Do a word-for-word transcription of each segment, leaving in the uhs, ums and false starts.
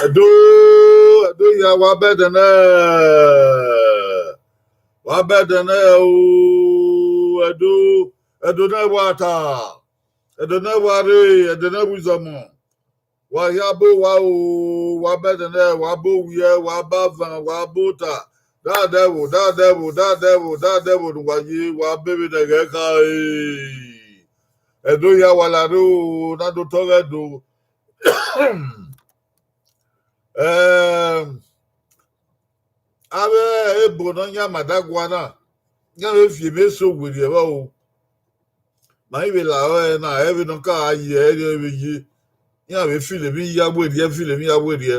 Ẹdo, Ẹdo hia, wa bẹdẹ nẹ, wa bẹdẹ nẹ o, Ẹdo, Ẹdo ne wa ta, Ẹdo ne wa rre, Ẹdo ne wa izọmọ. Wa hia bo wa o, wa bẹdẹ nẹ, wa bo wiẹ, wa ba van, wa bo ta. Dadẹ vbo, dadẹ vbo, dadẹ vbo, dadẹ vbo ne uwa ye, wa be vbene ẹghẹ khare. Ẹdo hia wa la rre o, na do tọ ọghe Ẹdo. Em, avbe ebo ne ọ yan ma da gua na, iran vbe fi eme eso werriẹ vbe o. Ma i vbe la ọre na, ẹ vbe ne ọ ka ye ẹre vbe ye. Iran vbe filo emwi ya werriẹ, filo emwi ya werriẹ.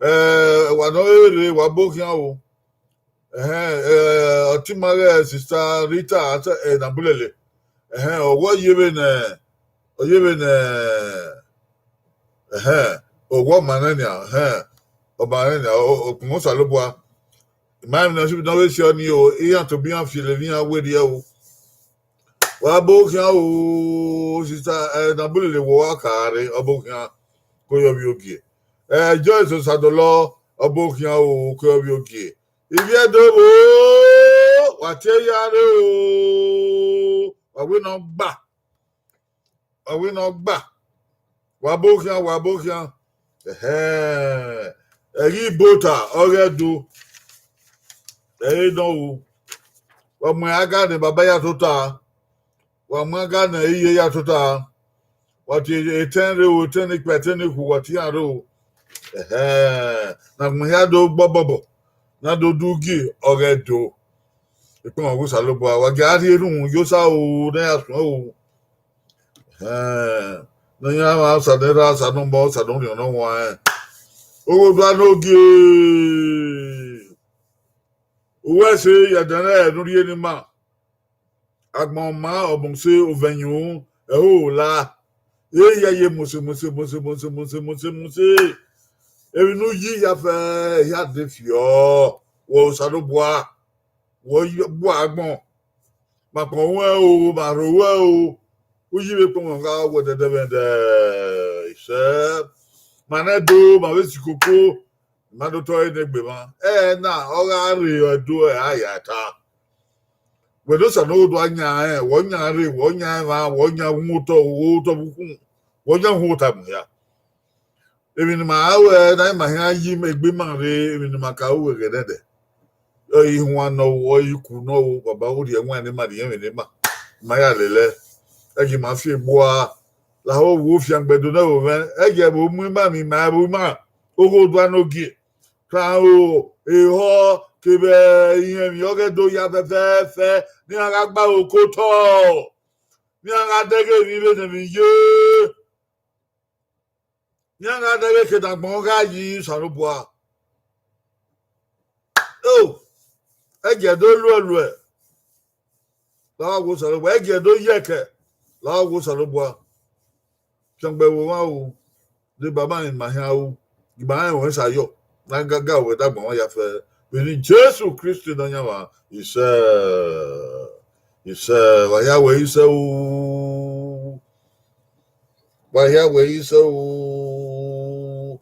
Eh, wa ne ọ rere, wa bo khian o. Ẹhẹn, eh, ọtẹn ima ghẹ Sister Rita, ata, eh, Nabulele. Ẹhẹn, ọ wẹ ọ ye vbene, ọ ye vbene, ẹhẹn, ọ wẹ ọma nẹ nian, ẹhẹn, ọma nẹ nian, ọ, ọ, okpọnmwẹ Osanobua. Ima emwi ne ọ vbe si ọnii o, iran tobọ iran filo emwi iran werriẹ o. Wa bo khian o, Sister, eh, Nabulele, wẹ wa ka rre, ọ bo khian, ko yọ vbe ogie. Eh, Joyce Osadolọ, ọ bo khian o, ko yọ vbe ogie. Ivbi Ẹdo vbo, wa tie ya rre o, wa wẹ ne ọ gba, wa wẹ ne ọ gba, wa bo khian, wa bo khian. Ẹhẹn, ẹghẹ Ibota ọghe Ẹdo, ẹre nọ o, wa mu aga ne baba ya tota, wa mu aga ne iye ya tota, wa tie etẹn rre o, etẹn ne ikpia, etẹn ne ikhuo, wa tie iran rre o. Ẹhẹn, ne agbọn hia do gbọ bọbọ, na do du gie ọghe Ẹdo. Ekpọnmwẹ ọghe Osanobua, wa gia rhie erhunmwu ye Osa o, ne ya suẹn o. Ẹhẹn, ne iran mwa Osa ne erha, Osa ne ọmọ, Osa ne orhiọn ne ọ huanrẹn. Oghodua ne ogie, uwẹ ẹse ya ẹdẹnrẹ ne u rhie ne ima. Agbọn ma, ọmọ se, ovẹn yunrun, ẹho la. Eya ye mose, mose, mose, mose, mose, mose, mose. Emwi ne u yi hia fẹ, hia de fiọ. Wẹ Osanobua, wẹ ọ gua agbọn. Ma kpọn ruẹ o, ma rho ruẹ o. U yi vbe kpọnmwẹ gha wẹ dẹdẹmwẹdẹ. Isẹ, ma nẹ do, ma vbe si koko. Ma do tọ ẹre ne egbe mwa. Ẹ na, ọ gha rre Ẹdo, ẹ a ya ta. Wẹ ne Osanobua yan rẹn, wẹ ọ yan rre, wẹ ọ yan emwa, wẹ ọ yan wu otọ, wu otọ vbe ukhun, wẹ ọ yan wu ota mu hia. Emwi ne ima ruẹ na, ima khian yi egbe ima rre, emwi ne ima ka ru ẹghẹ nẹdẹ. Ọ i huan nọ o, ọ i ku nọ o, baba, u rhie ẹwaẹn ne ima, rhie ẹmwẹ ne ima, ima ya lele. Ẹ gi ima fi egbua, lahọ wo fiangbe do nẹ vbe mwẹ, ẹ gi ẹvbo mu ima, emwi ima ẹvbo ima, oghodua ne ogie. Kran o, ehọ kevbe irẹnmwi ọghe Ẹdo hia fẹfẹfẹ, ne iran gha gba aro ke otọ, ne iran gha dẹghe emwi vbene emwi ye, ne iran gha dẹghe ke ne agbọn gha yi Osanobua. O, ẹ gi Ẹdo luẹluẹ, lahọ wo Osanobua, ẹ gi Ẹdo yẹkẹ, lahọ wo Osanobua. Fiangbe vbe omwa o, deba ma rẹn ima khian o, ima rẹn ruẹn sa yọ, ne a ga ga wẹ dagba mwa ya fẹ, vbe eni Jesu Kristi Nọyaẹnmwa, isẹ, isẹ, wa hia wẹ isẹ o, wa hia wẹ isẹ o.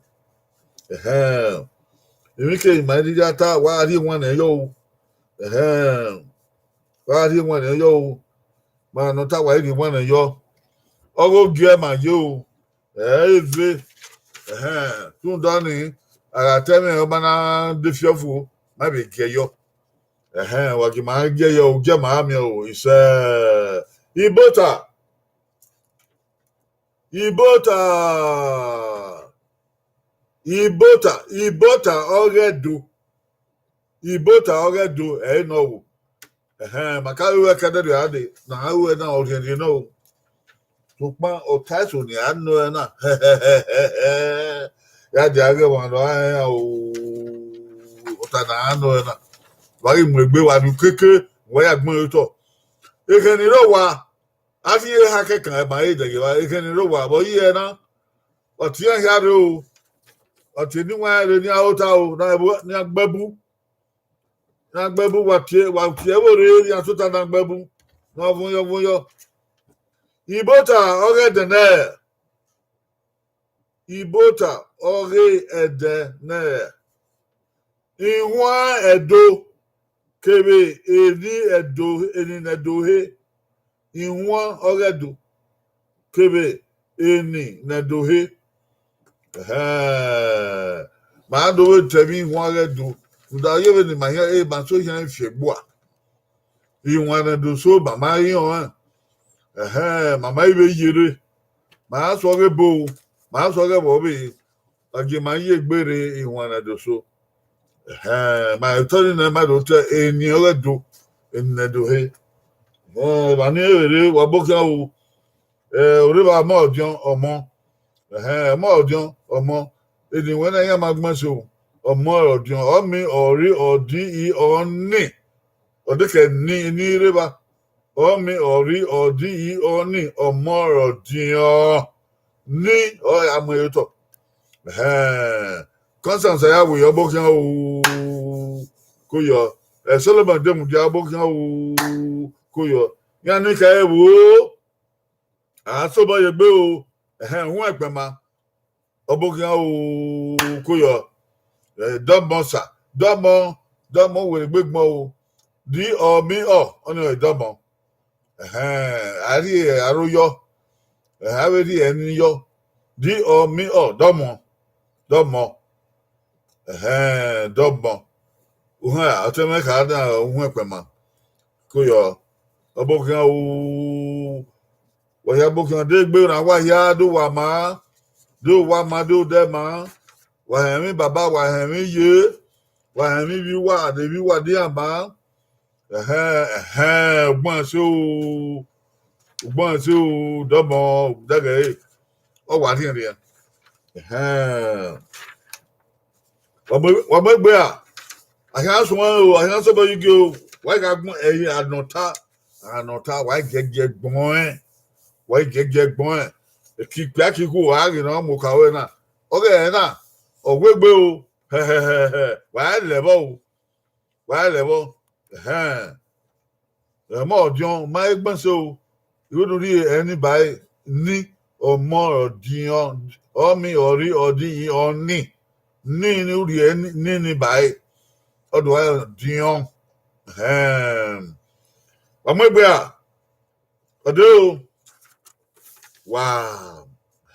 Ẹhẹn, emwi ke ima rhirhi ta, wa rhie wan nẹ yọ o. Ẹhẹn, wa rhie wan nẹ yọ o. Ma nọ ta, wa rhie wan nẹ yọ. Ọghe ogie ma ye o. Ẹ i ve. Ẹhẹn, rhunmwuda nii, a gha ta ẹmwẹ ọba na de fi ọfo, ma vbe gie yọ. Ẹhẹn, wa gi ma gie yọ, ogie ma miẹn o, isẹ. Ibota. Ibota. Ibota, Ibota ọghe Ẹdo. Ibota ọghe Ẹdo, ẹre nọ o. Ẹhẹn, ma ka ru ẹkẹdẹrriọ a dee, ne a ru ẹna ọrhiẹnrhiẹn nọ o. Sokpan ọta eso ne a nọ ẹre na, ya dia ghe emwa nọ a rẹn o, ọta ne a nọ ẹre na. Wa ghi mu egbe, wa rhie ukeke, wa ya gbẹn otọ. Ekhẹn ni rre owa, a fi eha kẹkan ẹba re dẹghe evba, ekhẹn ni rre owa, vbe ọ ye ẹre na, ọ tie iran hia rre o, ọ tie eni wan rre ne iran ota o, ne a gbe ẹbu, ne a gbe ẹbu, wa tie, wa tie ẹvbo rre, iran tota ne a gbe ẹbu, ne ọ vun yọ, vun yọ. Ibota ọghe Ẹdẹnẹ. Ibota ọghe ẹdẹ nẹ. Ihuan Ẹdo kevbe eni Ẹdo, eni ne Ẹdo he. Ihuan ọghe Ẹdo kevbe eni ne Ẹdo he. Ẹhẹn. Ma do vbe tẹ emwi ihuan ọghe Ẹdo. Rhunmwuda ye vbene ima hian, e ma so hian fi ẹgbua. Ihuan ne Ẹdo so, ma ma rẹn ọnrẹn. Ẹhẹn, ma ma i vbe yere. Ma suọ ghe ebo, ma suọ ghe vbe ọ vbe, ọ gie ma ye egbe rre ihuan ne Ẹdo so. Ẹhẹn, ma etọ ni nẹ ma do te eni ọghe Ẹdo, eni ne Ẹdo he. Ẹhẹn, evba ni vbe rre, wa bọ khian o. Eh, orre evba ọmọ ọdiọn, ọmọ. Ẹhẹn, ọmọ ọdiọn, ọmọ. Eni wẹ na iran ma gbẹn so, ọmọ ọdiọn, ọ mi, ọ rri, ọ di, i, ọ ni. Ọ dekẹ ni, ni rre evba. Ọ mi, ọ rri, ọ di, i, ọ ni, ọmọ ọdiọn. Ni, ọ ya mu ẹre otọ. Ẹhẹn. Constance ya wẹ ọbokhian o, ko yọ. Eh, Solomon de mudia ọbokhian o, ko yọ. Iran ni ka ẹre vbo, a sobọ ye egbe o. Ẹhẹn, uhunmwu ẹkpẹn ma. Ọbokhian o, ko yọ. Eh, dọmọ sa, dọmọ, dọmọ wẹ egbe gbọn o. Di ọ mi ọ, ọni ọ dọmọ. Ẹhẹn, a rhie aro yọ. Ẹhẹn, a vbe rhie ẹni yọ. Di ọ mi ọ, dọmọ, dọmọ. Ẹhẹn, dọmọ. Uhẹn, ọtẹn mwẹ kha na uhunmwu ẹkpẹn ma. Ko yọ, ọbokhian o, wa hia ọbokhian de egbe na wa hia do wa ma, do wa ma, do dẹ ma. Wa hẹn emwi baba, wa hẹn emwi iye, wa hẹn emwi ivbi uwa, de ivbi uwa de iran ma. Ẹhẹn, ẹhẹn, ugbọn ẹse o, ugbọn ẹse o, dọmọ, dẹghe, ọ wa rhiẹnrhiẹn. Ẹhẹn. Wa mu, wa mu egbe ra? A khian suẹn o, a khian sobọ yi gie o. Wa gha gbọn ẹre anọta, anọta, wa giẹgiẹ gbọn ẹn. Wa giẹgiẹ gbọn ẹn. Eki ikpia ki khu, wa ghi nọ mu oka ruẹ na. Ọghe ẹre na, ọ wegbe o. Hẹhẹhẹhẹ. Wa lẹ vbọ o. Wa lẹ vbọ. Ẹhẹn. Ọmọ ọdiọn, ma egbe ẹse o. Iwẹ do rhie ẹni ba ẹre ni, ọmọ ọdiọn, ọ mi, ọ rri, ọ di, i, ọ ni. Ni, ni u rhie ni, ni, ni ba ẹre. Ọ do wa ọdiọn. Ẹhẹn. Wa mu egbe ra? Ọ de o. Wa.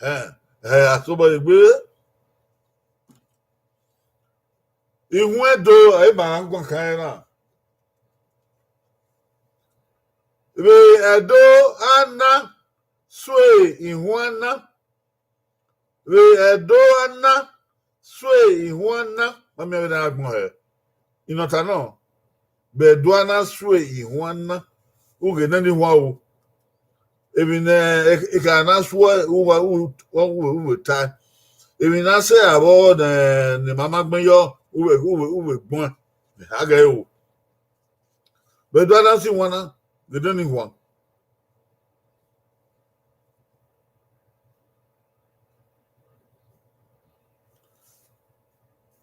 Ẹhẹn. Ẹhẹn, a sobọ ye egbe. Ihuan Ẹdo, ẹ ma guan kan ẹre na. Vbe Ẹdo a na sue ihuan na. Vbe Ẹdo a na sue ihuan na. Ma miẹn vbene a gbọn hẹ. Inọta nọ, vbe Ẹdo a na sue ihuan na. Ughe nene ihuan o. Emwi ne ekha na sue uwa, u-, u-, uwe tae. Emwi ne a sẹ avbe ne, ne ma ma gbẹn yọ, uwe, uwe, uwe gbọn. A ghẹ o. Vbe Ẹdo a na sẹ ihuan na, ghe nene ihuan.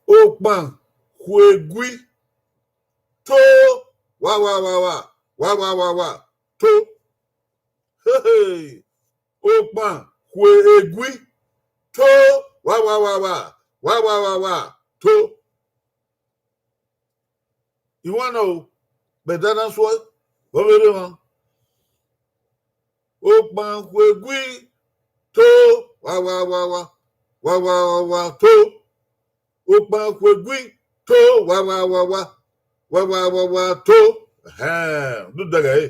Okpan khuegui to, wa, wa, wa, wa, wa, wa, wa, wa, to. Hehe. Okpan khue egui to, wa, wa, wa, wa, wa, wa, wa, wa, to. Ihuan nọ o, vbe Ẹdo a na sue, vbe ọ vbe rre emwa. Okpan khue egui to, wa, wa, wa, wa, wa, wa, wa, wa, to. Okpan khue egui to, wa, wa, wa, wa, wa, wa, wa, wa, to. Ẹhẹn, do dẹghe ẹre.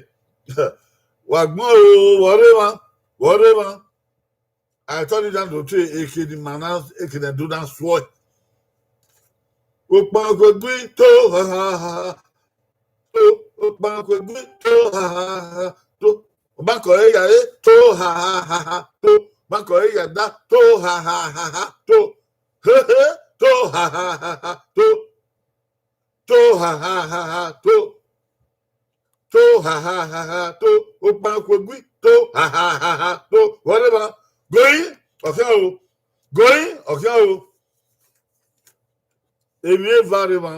Wa gbọn o, vbe ọ rre emwa, vbe ọ rre emwa. A tọ ni dan do te eke ni ma na, eke ne Ẹdo na sue. Okpan khue egui to, ha, ha, ha, ha. To, okpan khue egui to, ha, ha, ha, ha, to. Ọbankọ ẹre ya re to, ha, ha, ha, ha, ha, to. Ọbankọ ẹre ya da to, ha, ha, ha, ha, ha, to. Hehe, to, ha, ha, ha, ha, to. To, ha, ha, ha, ha, to. To, ha, ha, ha, ha, to. Okpan khue egui to, ha, ha, ha, ha, to. Vbe ọ rre emwa, goi, ọ khian o. Goi, ọ khian o. Emwi eva rre emwa.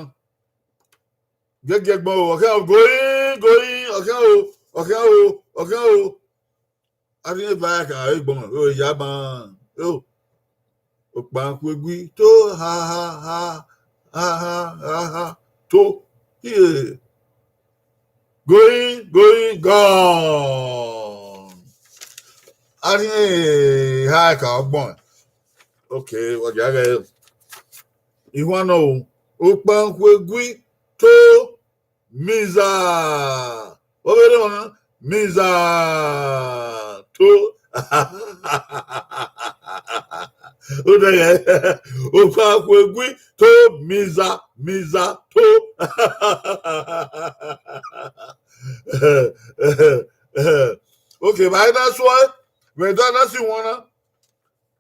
Giẹgiẹ gbọn o, ọ khian o, goi, goi, ọ khian o, ọ khian o, ọ khian o. A rhie eva ya ka re gbọn, o ya ban, o. Okpankhuegui to ha ha ha ha ha ha ha to. Hie. Going, going, gone. A rhie eha ẹka ọgbọn. Okay, wa gia ghẹ. Ihuan nọ o. Okpankhuegui to miza. Ọ vbe rre ọna, miza to. Odẹ ghẹ, Okpankhuegui to miza, miza to. Okay, vbe a i na suẹ, vbe ẹdẹ a na si wọn na.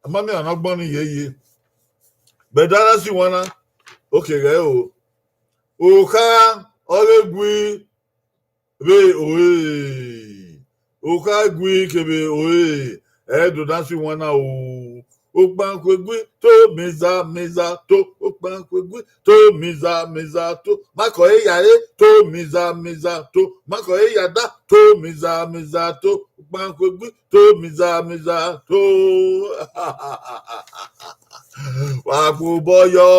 A ma miẹn ọna ọgbọn ni yeye. Vbe ẹdẹ a na si wọn na. Okay, ghẹ o. Okha ọghe gui vbe ore. Okha gui kevbe ore. Ẹ do na si wọn na o. Okpankhuegui to miza miza to. Okpankhuegui to miza miza to. Ma kọ ẹre ya re to miza miza to. Ma kọ ẹre ya da to miza miza to. Okpankhuegui to miza miza to. Wa kpe obọ yọ.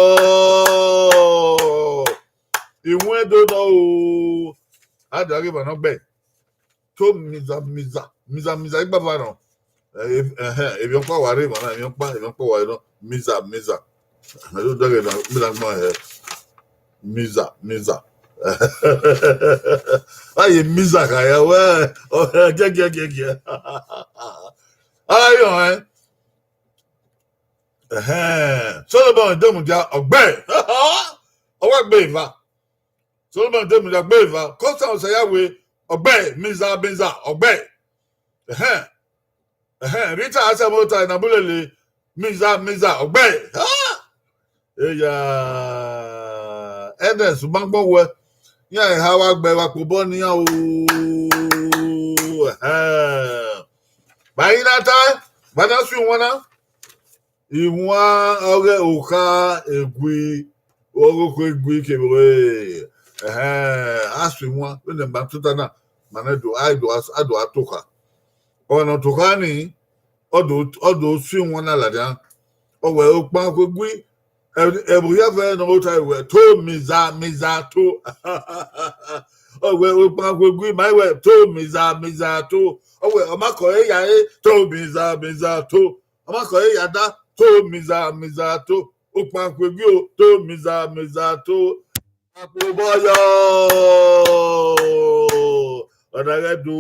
Iwẹn do nọ o. A dia ghe emwa ne ọ gbe. To miza miza, miza miza igbava nọ. Ẹhẹn, emwi ọkpa wa rre emwa na, emwi ọkpa, emwi ọkpa wa rre nọ. Miza miza. Ẹ do dẹghe na, miza gbọn hẹ. Miza miza. A ye miza kha ya wẹ, ọ, giẹgiẹgiẹgiẹ. A yọ ẹn. Ẹhẹn, Solomọn Demudia ọgbe. Ọ wa gbe eva. Solomọn Demudia gbe eva. Kọsa Osayawe ọgbe, miza miza ọgbe. Ẹhẹn. Ẹhẹn, Rita Asemota Enabulele, miza miza ọgbe. Ah! Eya, Ernest Umagbọwẹ, iran eha wa gbe wa kpobọ ne iran o. Ẹhẹn. Vbe a i na tae, vbe a na su iwẹn na. Iwẹn ọghe okha egui, ọghe okhuo egui kevbe ore. Ẹhẹn, a su iwẹn, vbene ma tota na, ma nẹ do, a do, a do a tokha. Ọmwa ne ọ tokha ni, ọ do, ọ do su iwẹn na ladian. Ọ wẹ Okpankhuegui, ẹvbo hia vẹ ne ọ ta wẹ, to miza miza to. Ọ wẹ Okpankhuegui, ma wẹ, to miza miza to. Ọ wẹ, ọ ma kọ ẹre ya re, to miza miza to. Ọ ma kọ ẹre ya da, to miza miza to. Okpankhuegui o, to miza miza to. Akpobọyọ. Ọna ghẹ do,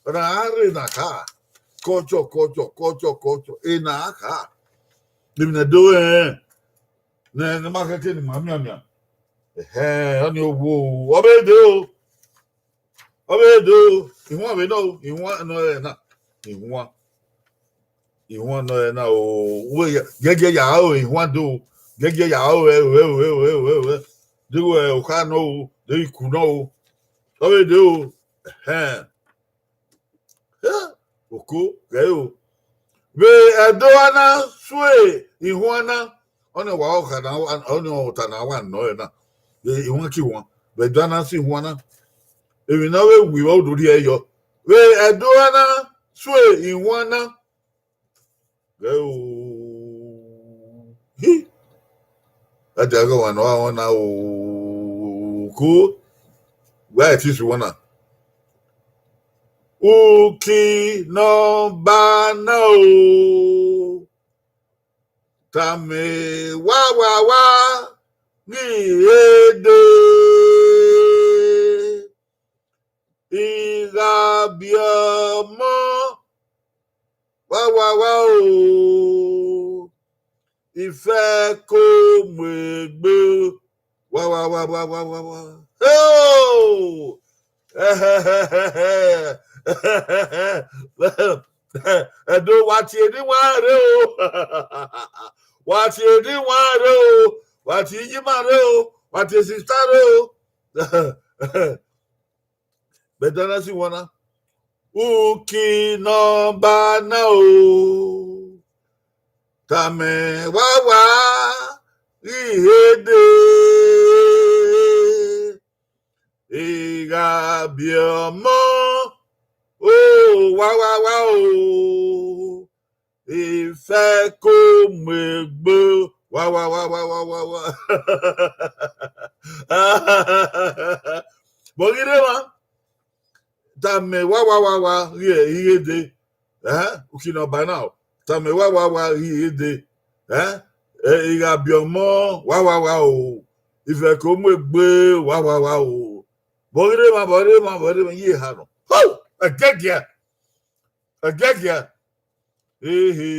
ọna gha rre na kha. Culture, culture, culture, culture. Ena kha. Emwi ne do rẹn. Ne, ne ma khẹke ne ima mianmian. Ẹhẹn, ọni owo, ọ vbe de o. Ọ vbe do, ihuan vbe nọ o, ihuan nọ rẹ na, ihuan. Ihuan nọ rẹ na o, wẹ ya, gẹgẹ ya aro ihuan do, gẹgẹ ya aro ẹ, ẹ, ẹ. Deghẹ okha nọ o, deghẹ iku nọ o. Ọ vbe do, ẹhẹn. Oko, ghẹ o. Vbe Ẹdo a na sue ihuan na, ọni wa ọkha na, ọni ọta na wa nọ rẹ na. Vbe ihuan ke ihuan, vbe Ẹdo a na sue ihuan na. Emwi ne ọ vbe wi vbe odorriẹ yọ. Vbe Ẹdo a na sue ihuan na. Ghẹ o. Hi. A dia ghe ọmwa ne ọ gha wọn na o. Ko. Wẹ a i ti su wọn na. Uki nọmba na o. Tama wa wa wa ghi he dee. I gha biẹ ọmọ wa wa wa o, ifẹ ko mu egbe o, wa wa wa wa wa wa wa. Heo! Ẹdo, wa tie ne iwan rre o, wa tie ne iwan rre o, wa tie iyima rre o, wa tie sista rre o. Vbe Ẹdo a na sue ihuan na. Uki nọmba na o. Tama wa wa ghi he dee. I gha biẹ ọmọ o, wa wa wa o. Ifẹko mu egbe, wa, wa, wa, wa, wa, wa, wa. Vbe ọ ghi rre emwa? Tama wa, wa, wa, wa, ghi, ghi ghe dee. Eh, uki ne ọ ba na o. Tama wa, wa, wa, ghi ghe dee. Eh, eh, I gha biẹ ọmọ, wa, wa, wa o. Ifẹko mu egbe, wa, wa, wa o. Vbe ọ ghi rre emwa, vbe ọ ghi rre emwa, vbe ọ ghi rre emwa, iye eha nọ. Ho! Ẹgẹgiẹ! Ẹgẹgiẹ! Ehe!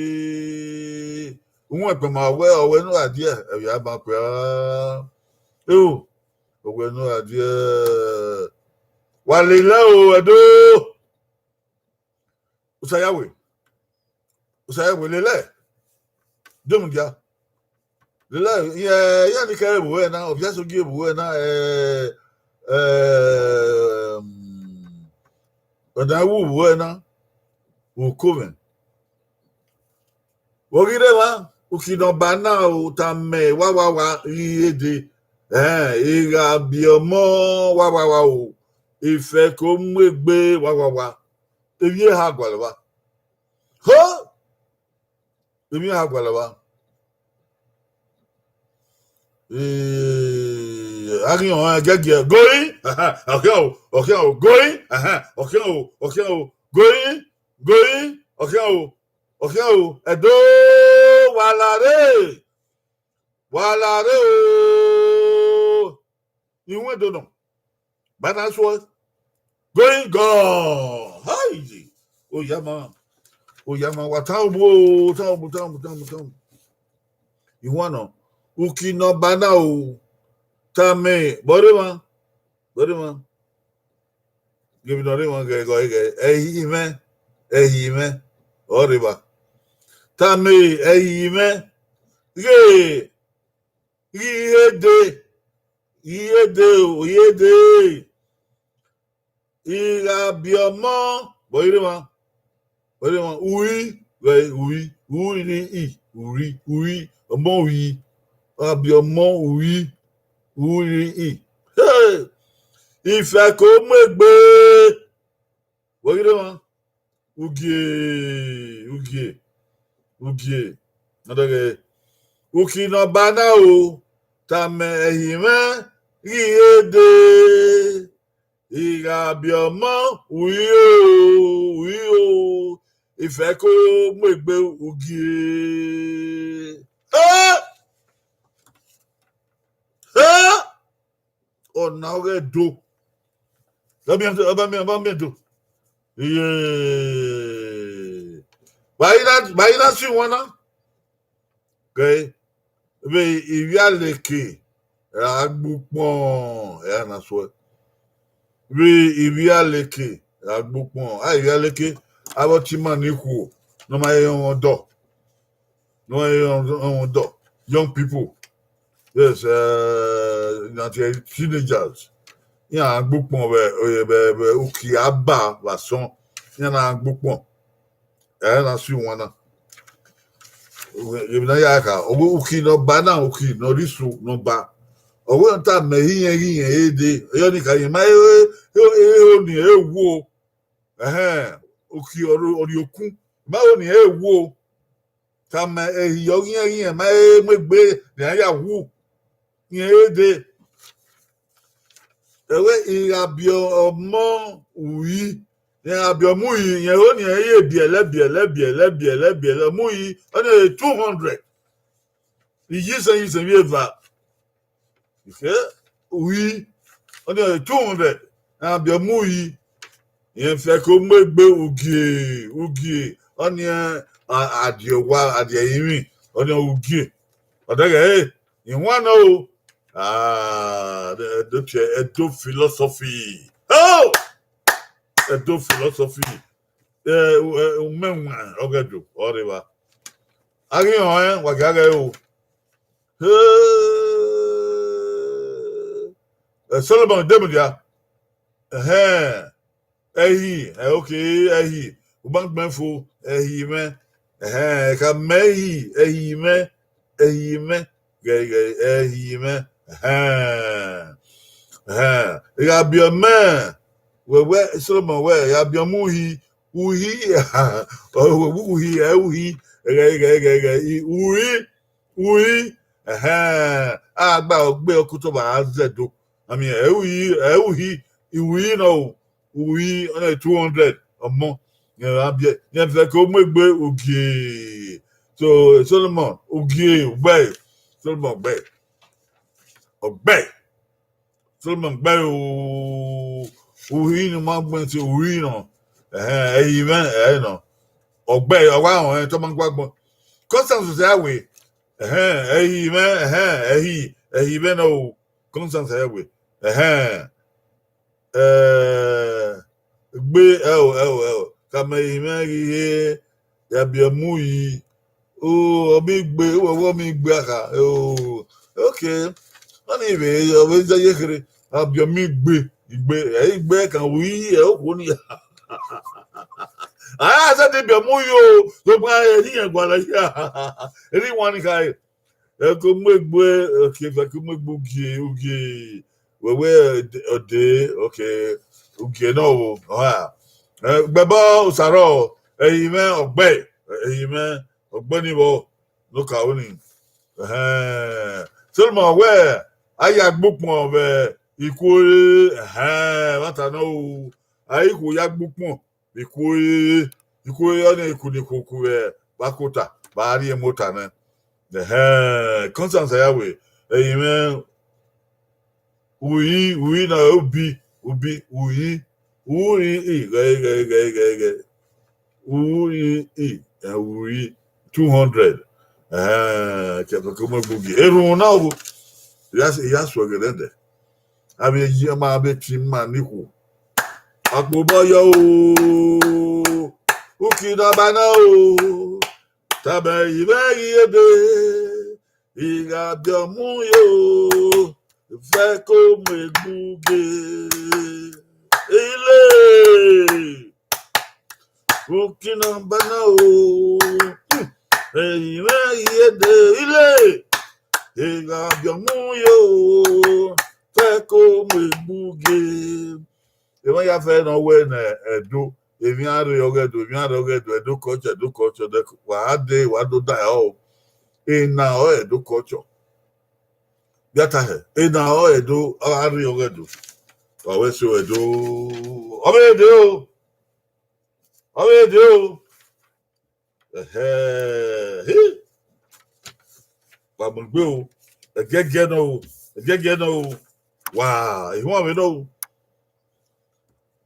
Uwẹn ẹgbẹma wẹ, ọ wẹ ne u gha diẹ, ẹvbo a ma kue a. Eo, ọ wẹ ne u gha diẹ. Wa lele o, Ẹdo. Osayawe. Osayawe, lele. Demudia. Lele, iran, iran ni kẹre vbe uwẹ na, Oviasogie vbe uwẹ na, eh, eh, um, Ọdaiwu vbe uwẹ na, Ukoven. Vbe ọ ghi rre emwa, uki ne ọ ba na o, tama wa, wa, wa, ghi ghe dee. Eh, I gha biẹ ọmọ, wa, wa, wa o. Ifẹko mu egbe, wa, wa, wa. Emwi eha gualọ evba. Ho! Emwi eha gualọ evba. Eh, a ghi họn ẹgẹgiẹ, going, ọkhian o, ọkhian o, going, ọkhian o, ọkhian o, going, going, ọkhian o, ọkhian o, Ẹdo, wa la rre, wa la rre o. Iwẹn do nọ. Ba na suẹ. Going gone. Hai! Oyama. Oyama, wa tan obo, tan obo, tan obo, tan obo, tan obo. Iwẹn nọ. Uki ne ọ ba na o. Tama, vbe ọ rre emwa? Vbe ọ rre emwa? Ghe emwi ne ọ rre emwa ghẹ, ghẹ, ghẹ. Ẹhi mwẹ. Ẹhi mwẹ. Ọ rre evba. Tama, ẹhi mwẹ. Ghe. Ghi ghe dee, ghi ghe dee o, ghi ghe dee. I gha biẹ ọmọ, vbe ọ ghi rre emwa? Vbe ọ ghi rre emwa? Uri, vbe uri, uri, i, uri, uri, ọmọ uri. I gha biẹ ọmọ uri, uri, i. Hey! Ifẹko mu egbe. Vbe ọ ghi rre emwa? Ugie, ugie, ugie. Ọ dọghe, uki ne ọ ba na o, tama ẹhi mwẹ, ghi ghe dee. I gha biẹ ọmọ, uri o, uri o. Ifẹko mu egbe, ugie. Eh! Eh! Ọna ọghe Ẹdo. Ọba miẹn, ọba miẹn, ọba miẹn do. Iye. Vbe a i na, vbe a i na si wan na? Kẹ, vbe Ivbialeke ra gbe ukpọn, ẹ ra na suẹ. Vbe Ivbialeke ra gbe ukpọn. A Ivbialeke, avbe ọtẹn ima ni khuo, ne ọ ma he rọnmwẹ ọdọ. Ne ọ ma he rọnmwẹ ọdọ. Young people. Yes, eh, nineteen teenagers. Iran gbe ukpọn vbe, vbe, vbe uki aba vbe asọn. Iran na gbe ukpọn. Ẹ na si wan na. Emwi ne a ya kha, ọ wẹ uki ne ọ ba na, uki ne ọ rre isu ne ọ ba. Ọ wẹ ne ọ tama ẹhi irẹn ghi irẹn dee. Eyọ ni kha, irẹn ma he, he, he, he oni ẹre wu o. Ẹhẹn, uki ọrriọkun. Ma he oni ẹre wu o. Tama ẹhi ọghe irẹn ghi irẹn ma he mu egbe ne iran ya wu. Irẹn he dee. Ẹ wẹ I gha biẹ ọmọ uri, rẹn gha biẹ ọmọ uri, rẹn ho ne irẹn ye biẹlẹ, biẹlẹ, biẹlẹ, biẹlẹ, biẹlẹ, ọmọ uri, ọnii two hundred. Iyisẹn, iyisẹn vbe eva. Ike, uri, ọnii two hundred. Rẹn gha biẹ ọmọ uri, rẹn fẹ ke ọ mu egbe ugie, ugie, ọnii a, a die owa, a die ẹrinmwi, ọnii ugie. Ọ dẹghe, ẹ, I wan nọ o. Ah, Ẹdo tie, Ẹdo philosophy. Oh! Ẹdo philosophy. Eh, eh, umẹ wan, ọghe Ẹdo, ọ rre evba. A ghi họn ẹn, wa gia ghẹ o. Hey! Eh, Solomon, de mudia. Ẹhẹn. Ẹhi, ẹ, okay, ẹhi. Ugbangbe fo, ẹhi mwẹ. Ẹhẹn, ka mẹ ẹhi, ẹhi mwẹ, ẹhi mwẹ. Gẹ, gẹ, ẹhi mwẹ. Ẹhẹn. Ẹhẹn. I gha biẹ ọmọ, wẹ, wẹ, Solomon wẹ, I gha biẹ ọmọ uhi, uhi, ọ wẹ uhi, ẹ uhi. Ẹghẹ, ẹghẹ, ẹghẹ, ẹghẹ, i, uri, uri, ẹhẹn, a gba ogbe ọkotọ vbe a zẹ do. I mean, ẹ uhi, ẹ uhi, uri nọ o, uri, ọna two hundred ọmọ. Yẹn vbe a biẹ, yẹn vbe ke u mu egbe ugie. So, Solomon, ugie, ugbẹe. Solomon, ugbẹe. Ugbẹe. Solomon, ugbẹe o, uhi ne u ma gbẹn te uri nọ. Ẹhẹn, ẹhi mwẹ, ẹhẹn nọ. Ugbẹe, ọ wa họn ẹn, te ọ ma gua gbọn. Constance sẹ a wẹ, ẹhẹn, ẹhi mwẹ, ẹhẹn, ẹhi, ẹhi mwẹ nọ o. Constance sẹ a wẹ, ẹhẹn. Eh, gbe, ẹo, ẹo, ẹo. Khama ẹhi mwẹ ghi he, ya biẹ mu yi. O, ọ mi gbe, wẹ wẹ ọ mi gbe akha. O, okay. Ọni vbe, ọ vbe zẹ ye kherhe. A biẹ mi gbe, igbe, ẹ igbe kan wi, ẹ okhuo ni. A ya zẹ de biẹ mu yi o, do gba ẹ ni yẹn gualọ ya. Eri wan ni khae. Ẹ ko mu egbe, okay, ẹ ko mu egbe ugie, ugie. Wẹ wẹ ọde, okay, ugie nọ o, ọha. Eh, gbẹbọ osaro, ẹhi mwẹ ugbẹe, ẹhi mwẹ ugbẹe ni vbọ, ne okaro ni. Ẹhẹn. Solomon wẹ, a ya gbe ukpọn vbe ikhuo, ẹhẹn, ẹmwata nọ o, a ikhuo ya gbe ukpọn vbe ikhuo, ikhuo ọnii, ikhuo ni khuoku vbe akota, vbe a rrie emota nẹ. Ẹhẹn, Constance ya wẹ, ẹhi mwẹ, uri, uri na ubi, ubi, uri, uri, i, ghẹ, ghẹ, ghẹ, ghẹ, ghẹ. Uri, i, ẹ, uri, two hundred. Ẹhẹn, kẹfẹ ke mu egbe ugie. Erhunmwu na o, ya, ya suẹghe nẹdẹ. Avbe eyi ma, avbe eti ma ni khuo. Akpobọ yọ o, uki na ba na o, tama ẹhi mwẹ ghi ebe, I gha biẹ mu yo, fẹ ko mu egbe ugie. Ile, uki na ba na o, ẹhi mwẹ ghi ebe, ile, I gha biẹ mu yo, fẹ ko mu egbe ugie. Emwa ya fẹ ne ọ wẹ ne Ẹdo, emwi a rre ọghe Ẹdo, emwi a rre ọghe Ẹdo, Ẹdo culture, Ẹdo culture, wa dee, wa do da ẹre o. Ena ọre Ẹdo culture. Bia ta hẹ, ena ọre Ẹdo, ọ gha rre ọghe Ẹdo. Wa wẹ so Ẹdo, ọ vbe dee o. Ọ vbe dee o. Ẹhẹ, he. Wa mu egbe o. Ẹgiẹgiẹ nọ o. Ẹgiẹgiẹ nọ o. Wa, ihuan vbe nọ o.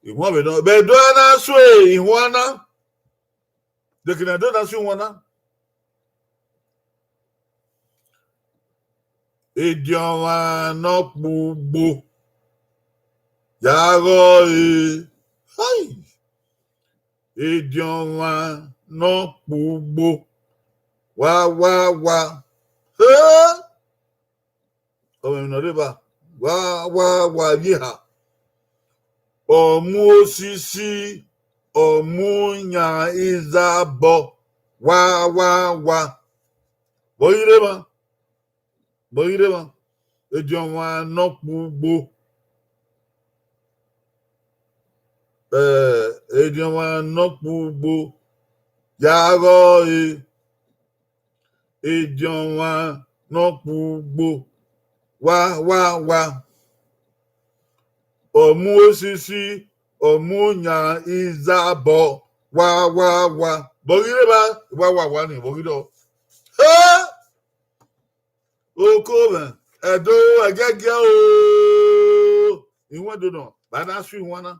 Ihuan vbe nọ. Vbe Ẹdo a na sue ihuan na. Dekene Ẹdo na sue ihuan na. Ediọnmwa ne ọ kpu ugbo, ya ghọ ẹre. Hai! Ediọnmwa ne ọ kpu ugbo, wa, wa, wa. He! Ọmọ emwi ne ọ rre evba, wa, wa, wa vbe eha. Ọ mu osisi, ọ mu yan izabọ, wa, wa, wa. Vbe ọ ghi rre emwa? Vbe ọ ghi rre emwa? Ediọnmwa ne ọ kpu ugbo. Eh, ediọnmwa ne ọ kpu ugbo, ya ghọ ẹre. Ediọnmwa ne ọ kpu ugbo, wa, wa, wa. Ọ mu osisi, ọ mu yan izabọ, wa, wa, wa. Vbe ọ ghi rre evba? Wa, wa, wa ni, vbe ọ ghi rrọọ? He! Oko mwẹ, Ẹdo, ẹgiẹgiẹ o. Iwẹn do nọ, ba na sue ihuan na.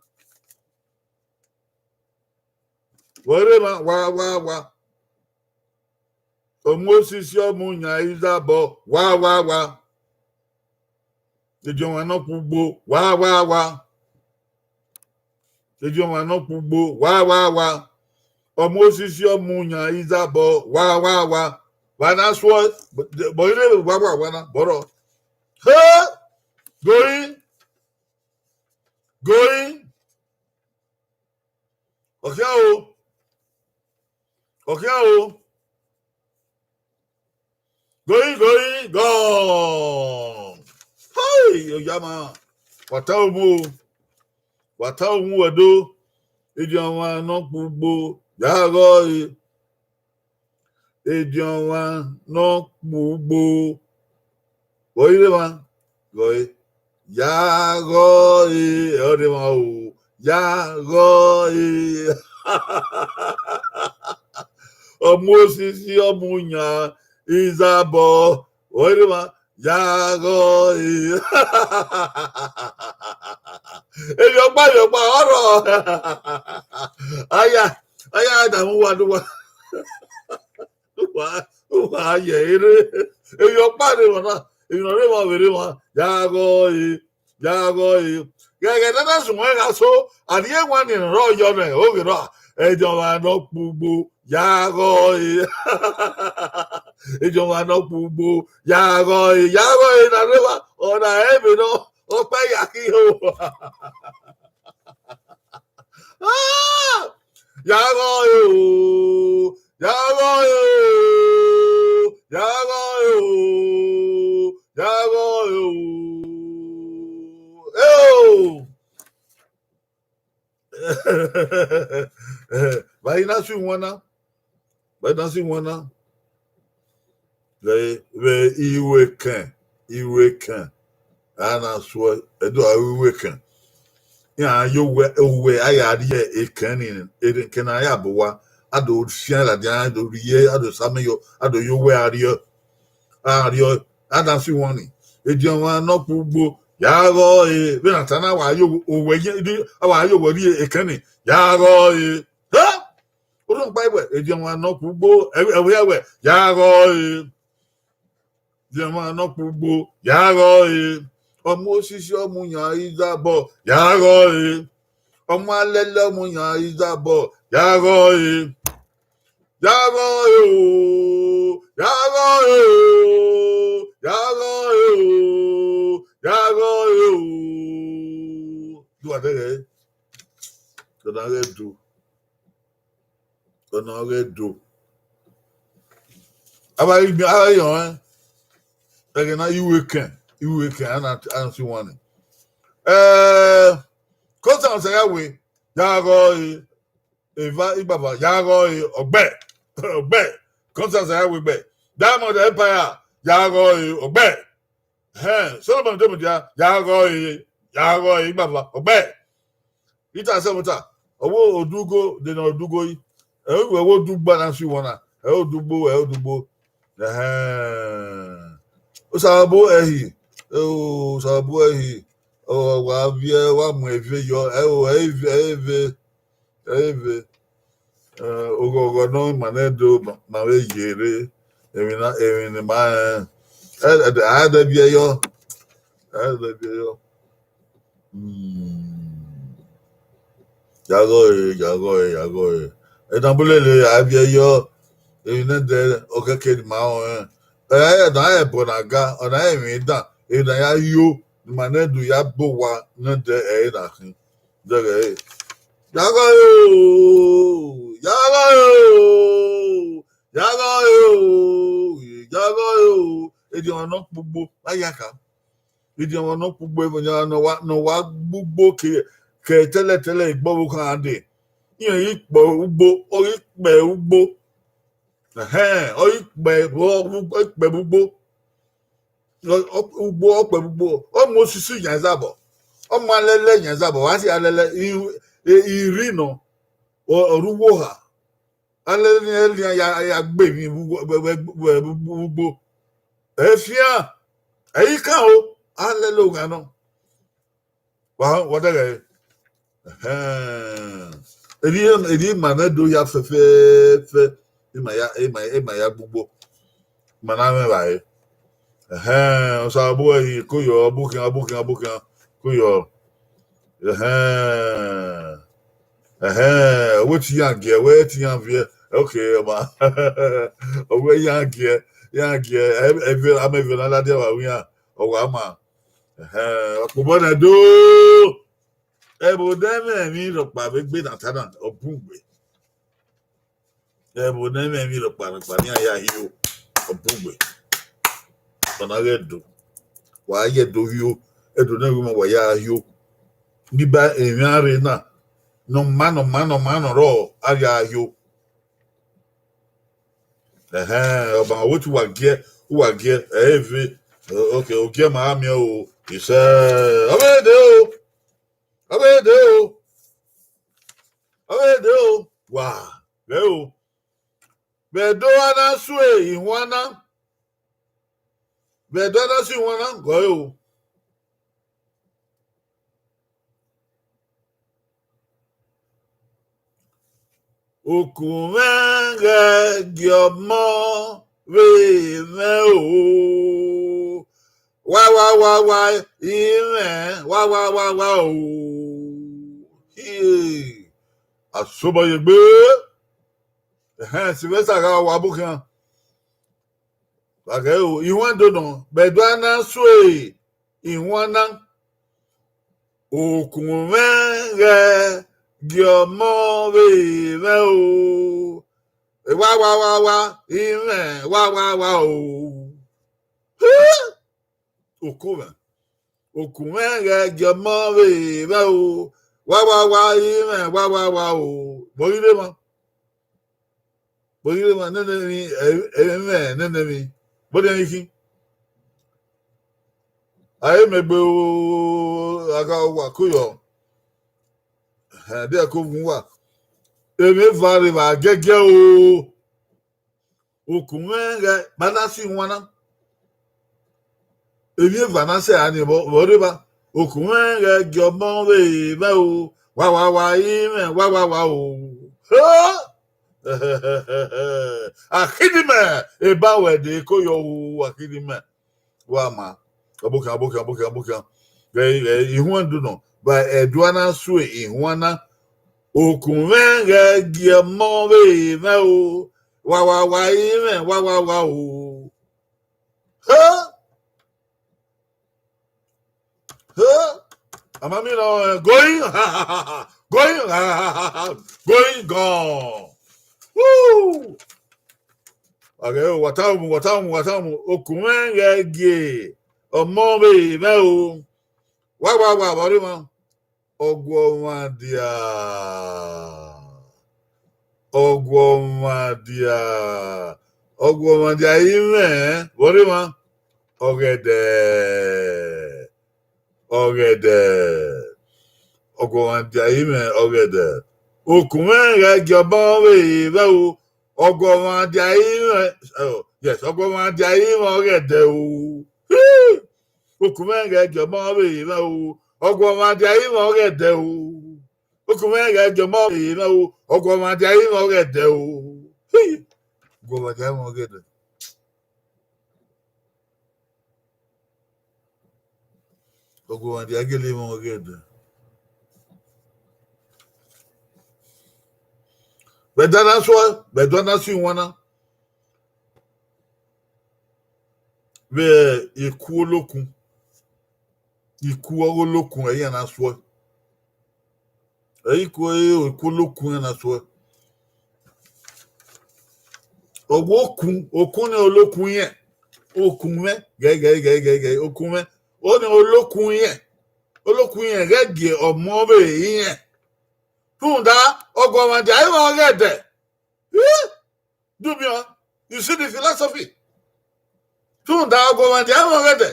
Vbe ọ rre emwa, wa, wa, wa. Ọ mu osisi, ọ mu yan izabọ, wa, wa, wa. Ediọnmwa ne ọ kpu ugbo, wa, wa, wa. Ediọnmwa ne ọ kpu ugbo, wa, wa, wa. Ọ mu osisi, ọ mu yan izabọ, wa, wa, wa. Wa na sue, vbe ọ rre wa, wa, wa na, vbe ọ rrọọ? He! Going, going. Ọ khian o. Ọ khian o. Going, going, gone. Hai, oyama. Wa ta uwu o. Wa ta uwu Ẹdo. Ediọnmwa ne ọ kpu ugbo, ya ghọ ẹre. ediọnmwa ne ọ kpugbo. Vbe ọ i rre emwa? Gọe, ya ghọ e, ọ rre emwa o, ya ghọ e. Ọ mu osisi, ọ mu yan, izabọ, vbe ọ i rre emwa? Ya ghọ e. Emwi ọkpa, emwi ọkpa, ọ rrọọ. Aya, aya da mu uwa, da mu uwa. Uwa, uwa ye erre. Emwi ọkpa rre emwa na, emwi ne ọ rre emwa vbe rre emwa, ya ghọ e, ya ghọ e. Ghẹghẹ ne a na zun ẹn gha so, a rhie wan ni rrọọ yọ nẹ, oghe rrọọ, ediọnmwa ne ọ kpugbo, ya ghọ e. Ediọnmwa ne ọ kpugbo, ya ghọ e, ya ghọ e, na rre emwa, ọ na rẹn vbe nọ, ọkpa ya khin o. Ah! Ya ghọ e o, ya ghọ e o, ya ghọ e o, ya ghọ e o. Eo! Vbe a i na sẹ iwinna, vbe a i na sẹ iwinna. Vbe, vbe iwekẹn, iwekẹn, a na suẹ, ẹdẹ a ru iwekẹn. Iran ye owẹ, owẹ a ya rhie ekẹn ni, ekẹn ne a ya bu owa, a do fian ladian, a do rhie, a do sa amẹ yọ, a do ye owẹ a rriọ, a rriọ, a da fi wọn ni. Ediọnmwa ne ọ kpugbo, ya ghọ e, vbene a ta na, a wa ye owẹ, owẹ ye, a wa ye owẹ rhie ekẹn ni, ya ghọ e. Ha! Orhunmwuda wẹ, ediọnmwa ne ọ kpugbo, ẹvbo ya wẹ, ya ghọ e. Ediọnmwa ne ọ kpugbo, ya ghọ e. Ọ mu osisi, ọ mu yan izabọ, ya ghọ e. Ọ mu alẹlẹ, ọ mu yan izabọ, ya ghọ e. Ya ghọ e o, ya ghọ e o, ya ghọ e o, ya ghọ e o. Do a dẹghẹ, do na ghẹ do. Ọna ọghe do. Avbe a i, avbe a i rẹn, ẹghẹ na, iwekẹn, iwekẹn, a na, a na si wan ni. Eh, Constance Ayawe, ya ghọ e, Eva Igbava, ya ghọ e, ọgbẹ, ọgbẹ. Constance Ayawe gbẹ. Diamond Empire, ya ghọ e, ọgbẹ. Hẹn, Solomon Demudia, ya ghọ e, ya ghọ e, Igbava, ọgbẹ. Ita sẹmwata, ọ wẹ odugo, de ne odugo yi. Ẹ wẹ wẹ odugbo na si wọn na, ẹ odugbo, ẹ odugbo. Ẹhẹn. Osanobua ẹhi, ẹ o, Osanobua ẹhi, ọ wa viẹ, wa mu ẹve yọ, ẹ o, ẹ i ve, ẹ i ve, ẹ i ve. Eh, oghọghọ nọ ma nẹ do ma, ma vbe ye rre, emwi na, emwi ne ma rẹn, ẹ, ẹ, a dẹ viẹ yọ, a dẹ viẹ yọ. Hmm. Ya ghọ e, ya ghọ e, ya ghọ e. Ẹdabulele a viẹ yọ, emwi nẹdẹ, ọ kẹkẹ ne ma rẹn. Ẹ, ẹ na rẹn ẹbọ na ga, ọ na rẹn emwi dan, emwi na ya yo, ne ma nẹ do ya gbe owa nẹdẹ ẹre na khin. Dẹghẹ ẹre. Ya ghọ e o, ya ghọ e o, ya ghọ e o, ya ghọ e o. Ediọnmwa ne ọ kpugbo, a ya ka. Ediọnmwa ne ọ kpugbo, ediọnmwa ne ọ wa, ne ọ wa gbugbo ke, ke tẹlẹtẹlẹ egbe ọvbokhan dee. Iran ghi kpẹ ugbo, ọ ghi kpẹ ugbo. Ẹhẹn, ọ ghi kpẹ, ọ, ọ ghi kpẹ vbe ugbo. Ọ, ọ, ugbo, ọ kpẹ vbe ugbo. Ọ mu osisi yan izabọ. Ọ mu alẹlẹ yan izabọ. Wa si alẹlẹ, i, i, i rri nọ. Ọ, ọ rre uwu oha. Alẹlẹ ni, ẹlẹ iran ya, ya gbe emwi vbe ugbo, vbe, vbe, vbe, vbe ugbo. Ẹ fian. Ẹ i kan o. Alẹlẹ oghan nọ. Wa, wa dẹghẹ. Ẹhẹn. Erriọ, erriọ ima nẹ do ya fẹfẹfẹ. Ima ya, ima, ima ya gbugbo. Ima na mwẹ evbare. Ẹhẹn, Osanobua ẹhi, ko yọ, ọbokhian, ọbokhian, ọbokhian, ko yọ. Ẹhẹn. Ẹhẹn, wẹ te iran giẹ, wẹ te iran viẹ. Okay, ọma. Ọ wẹ iran giẹ, iran giẹ. Ẹ, ẹ vbe, amẹ vbe na ladian vbe aro iran. Ọ wa ma. Ẹhẹn, ọkpobọ nẹ do. Ẹvbo ne ẹmwẹ emwi rhọkpa vbe egbe na ta na, ọ bun ugbe. Ẹvbo ne ẹmwẹ emwi rhọkpa rhọkpa ne iran ya hio, ọ bun ugbe. Ọ na ghẹ do. Wa ye do hio, ẹdo ne ẹvbo ma wa ya hio. Ni ba emwi a rre na, nọ ma, nọ ma, nọ ma, nọ rrọọ, a ya hio. Ẹhẹn, ọba wetu wa giẹ, uwa giẹ, ẹ i ve. Okay, ogiẹ ma a miẹn o, isẹ. Ọ vbe de o, ọ vbe de o, ọ vbe de o, wa, ghẹ o. Vbe Ẹdo a na sue ihuan na, vbe Ẹdo a na sue ihuan na, gọ ẹre o. Okunmwẹ ghẹ gie ọmọ vbe mwẹ o. Wa, wa, wa, wa, i mwẹ, wa, wa, wa, wa o. Hie. Asobọyegbe. Ẹhẹn, Sylvester gha wa bọ khian. Wa ghẹ o, ihuan do nọ, vbe Ẹdo a na sue ihuan na. Okunmwẹ ghẹ gie ọmọ vbe mwẹ o. Wa, wa, wa, wa, i mwẹ, wa, wa, wa o. Okunmwẹ. Okunmwẹ ghẹ gie ọmọ vbe mwẹ o. Wa, wa, wa, i mwẹ, wa, wa, wa o. Vbọ ghi rre emwa? Vbọ ghi rre emwa? Nene emwi, emwi, nene emwi. Vbọ dian ghi khin? A i mẹ egbe o, a gha wa ko yọ. Ẹhẹn, de ẹko vun uwa. Emwi eva rre evba gẹgẹ o. Okunmwẹ ghẹ ba na si wan na. Emwi eva na sẹ a ni vbọ, vbọ rre evba. Okunmwẹ ghẹ gie ọmọ vbe mwẹ o. Wa, wa, wa, i mwẹ, wa, wa, wa o. Akhidimẹ, eba wẹ de ko yọ o, Akhidimẹ. Wa ma. Ọbokhan, ọbokhan, ọbokhan, ọbokhan. Ghẹ, ghẹ, ihuan do nọ. Ba Ẹdo a na sue ihuan na. Okunmwẹ ghẹ gie ọmọ vbe mwẹ o. Wa, wa, wa, i mwẹ, wa, wa, wa o. He? He? A ma miẹn nọ, eh, going, going, going gone. Woo! A ghẹ, wa ta mu, wa ta mu, wa ta mu. Okunmwẹ ghẹ gie ọmọ vbe mwẹ o. Wa, wa, wa, vbọ rre emwa. Ọguọmwadia. Ọguọmwadia. Ọguọmwadia i mwẹ, vbọ rre emwa. Ọghẹdẹ. Ọghẹdẹ. Ọguọmwadia i mwẹ, ọghẹdẹ. Okunmwẹ ghẹ gie ọmọ vbe mwẹ o. Ọguọmwadia i mwẹ, oh, yes, ọguọmwadia i mwẹ ọghẹdẹ o. Hi! Okunmwẹ ghẹ gie ọmọ vbe mwẹ o. Ọguọmwadia i mwẹ ọghẹdẹ o. Okunmwẹ ghẹ gie ọmọ vbe mwẹ o. Ọguọmwadia i mwẹ ọghẹdẹ o. Hi! Ọguọmwadia i mwẹ ọghẹdẹ. Ọguọmwadia gele mwẹ ọghẹdẹ. Vbe Ẹdo a na sue, vbe Ẹdo a na sue ihuan na. Vbe iku olokun. Iku ọghe olokun, ẹre iran na sue. Ẹ i ku, ẹ i ku olokun iran na sue. Ọ wẹ okun, okun ni olokun iran. Okun mwẹ, gẹ, gẹ, gẹ, gẹ, gẹ, okun mwẹ. Ọ ni olokun iran. Olokun iran ghẹ gie ọmọ vbe iran. Rhunmwuda, ọguọmwadia i mwẹ ọghẹdẹ. Eh? Do you see the philosophy? Rhunmwuda ọguọmwadia i mwẹ ọghẹdẹ.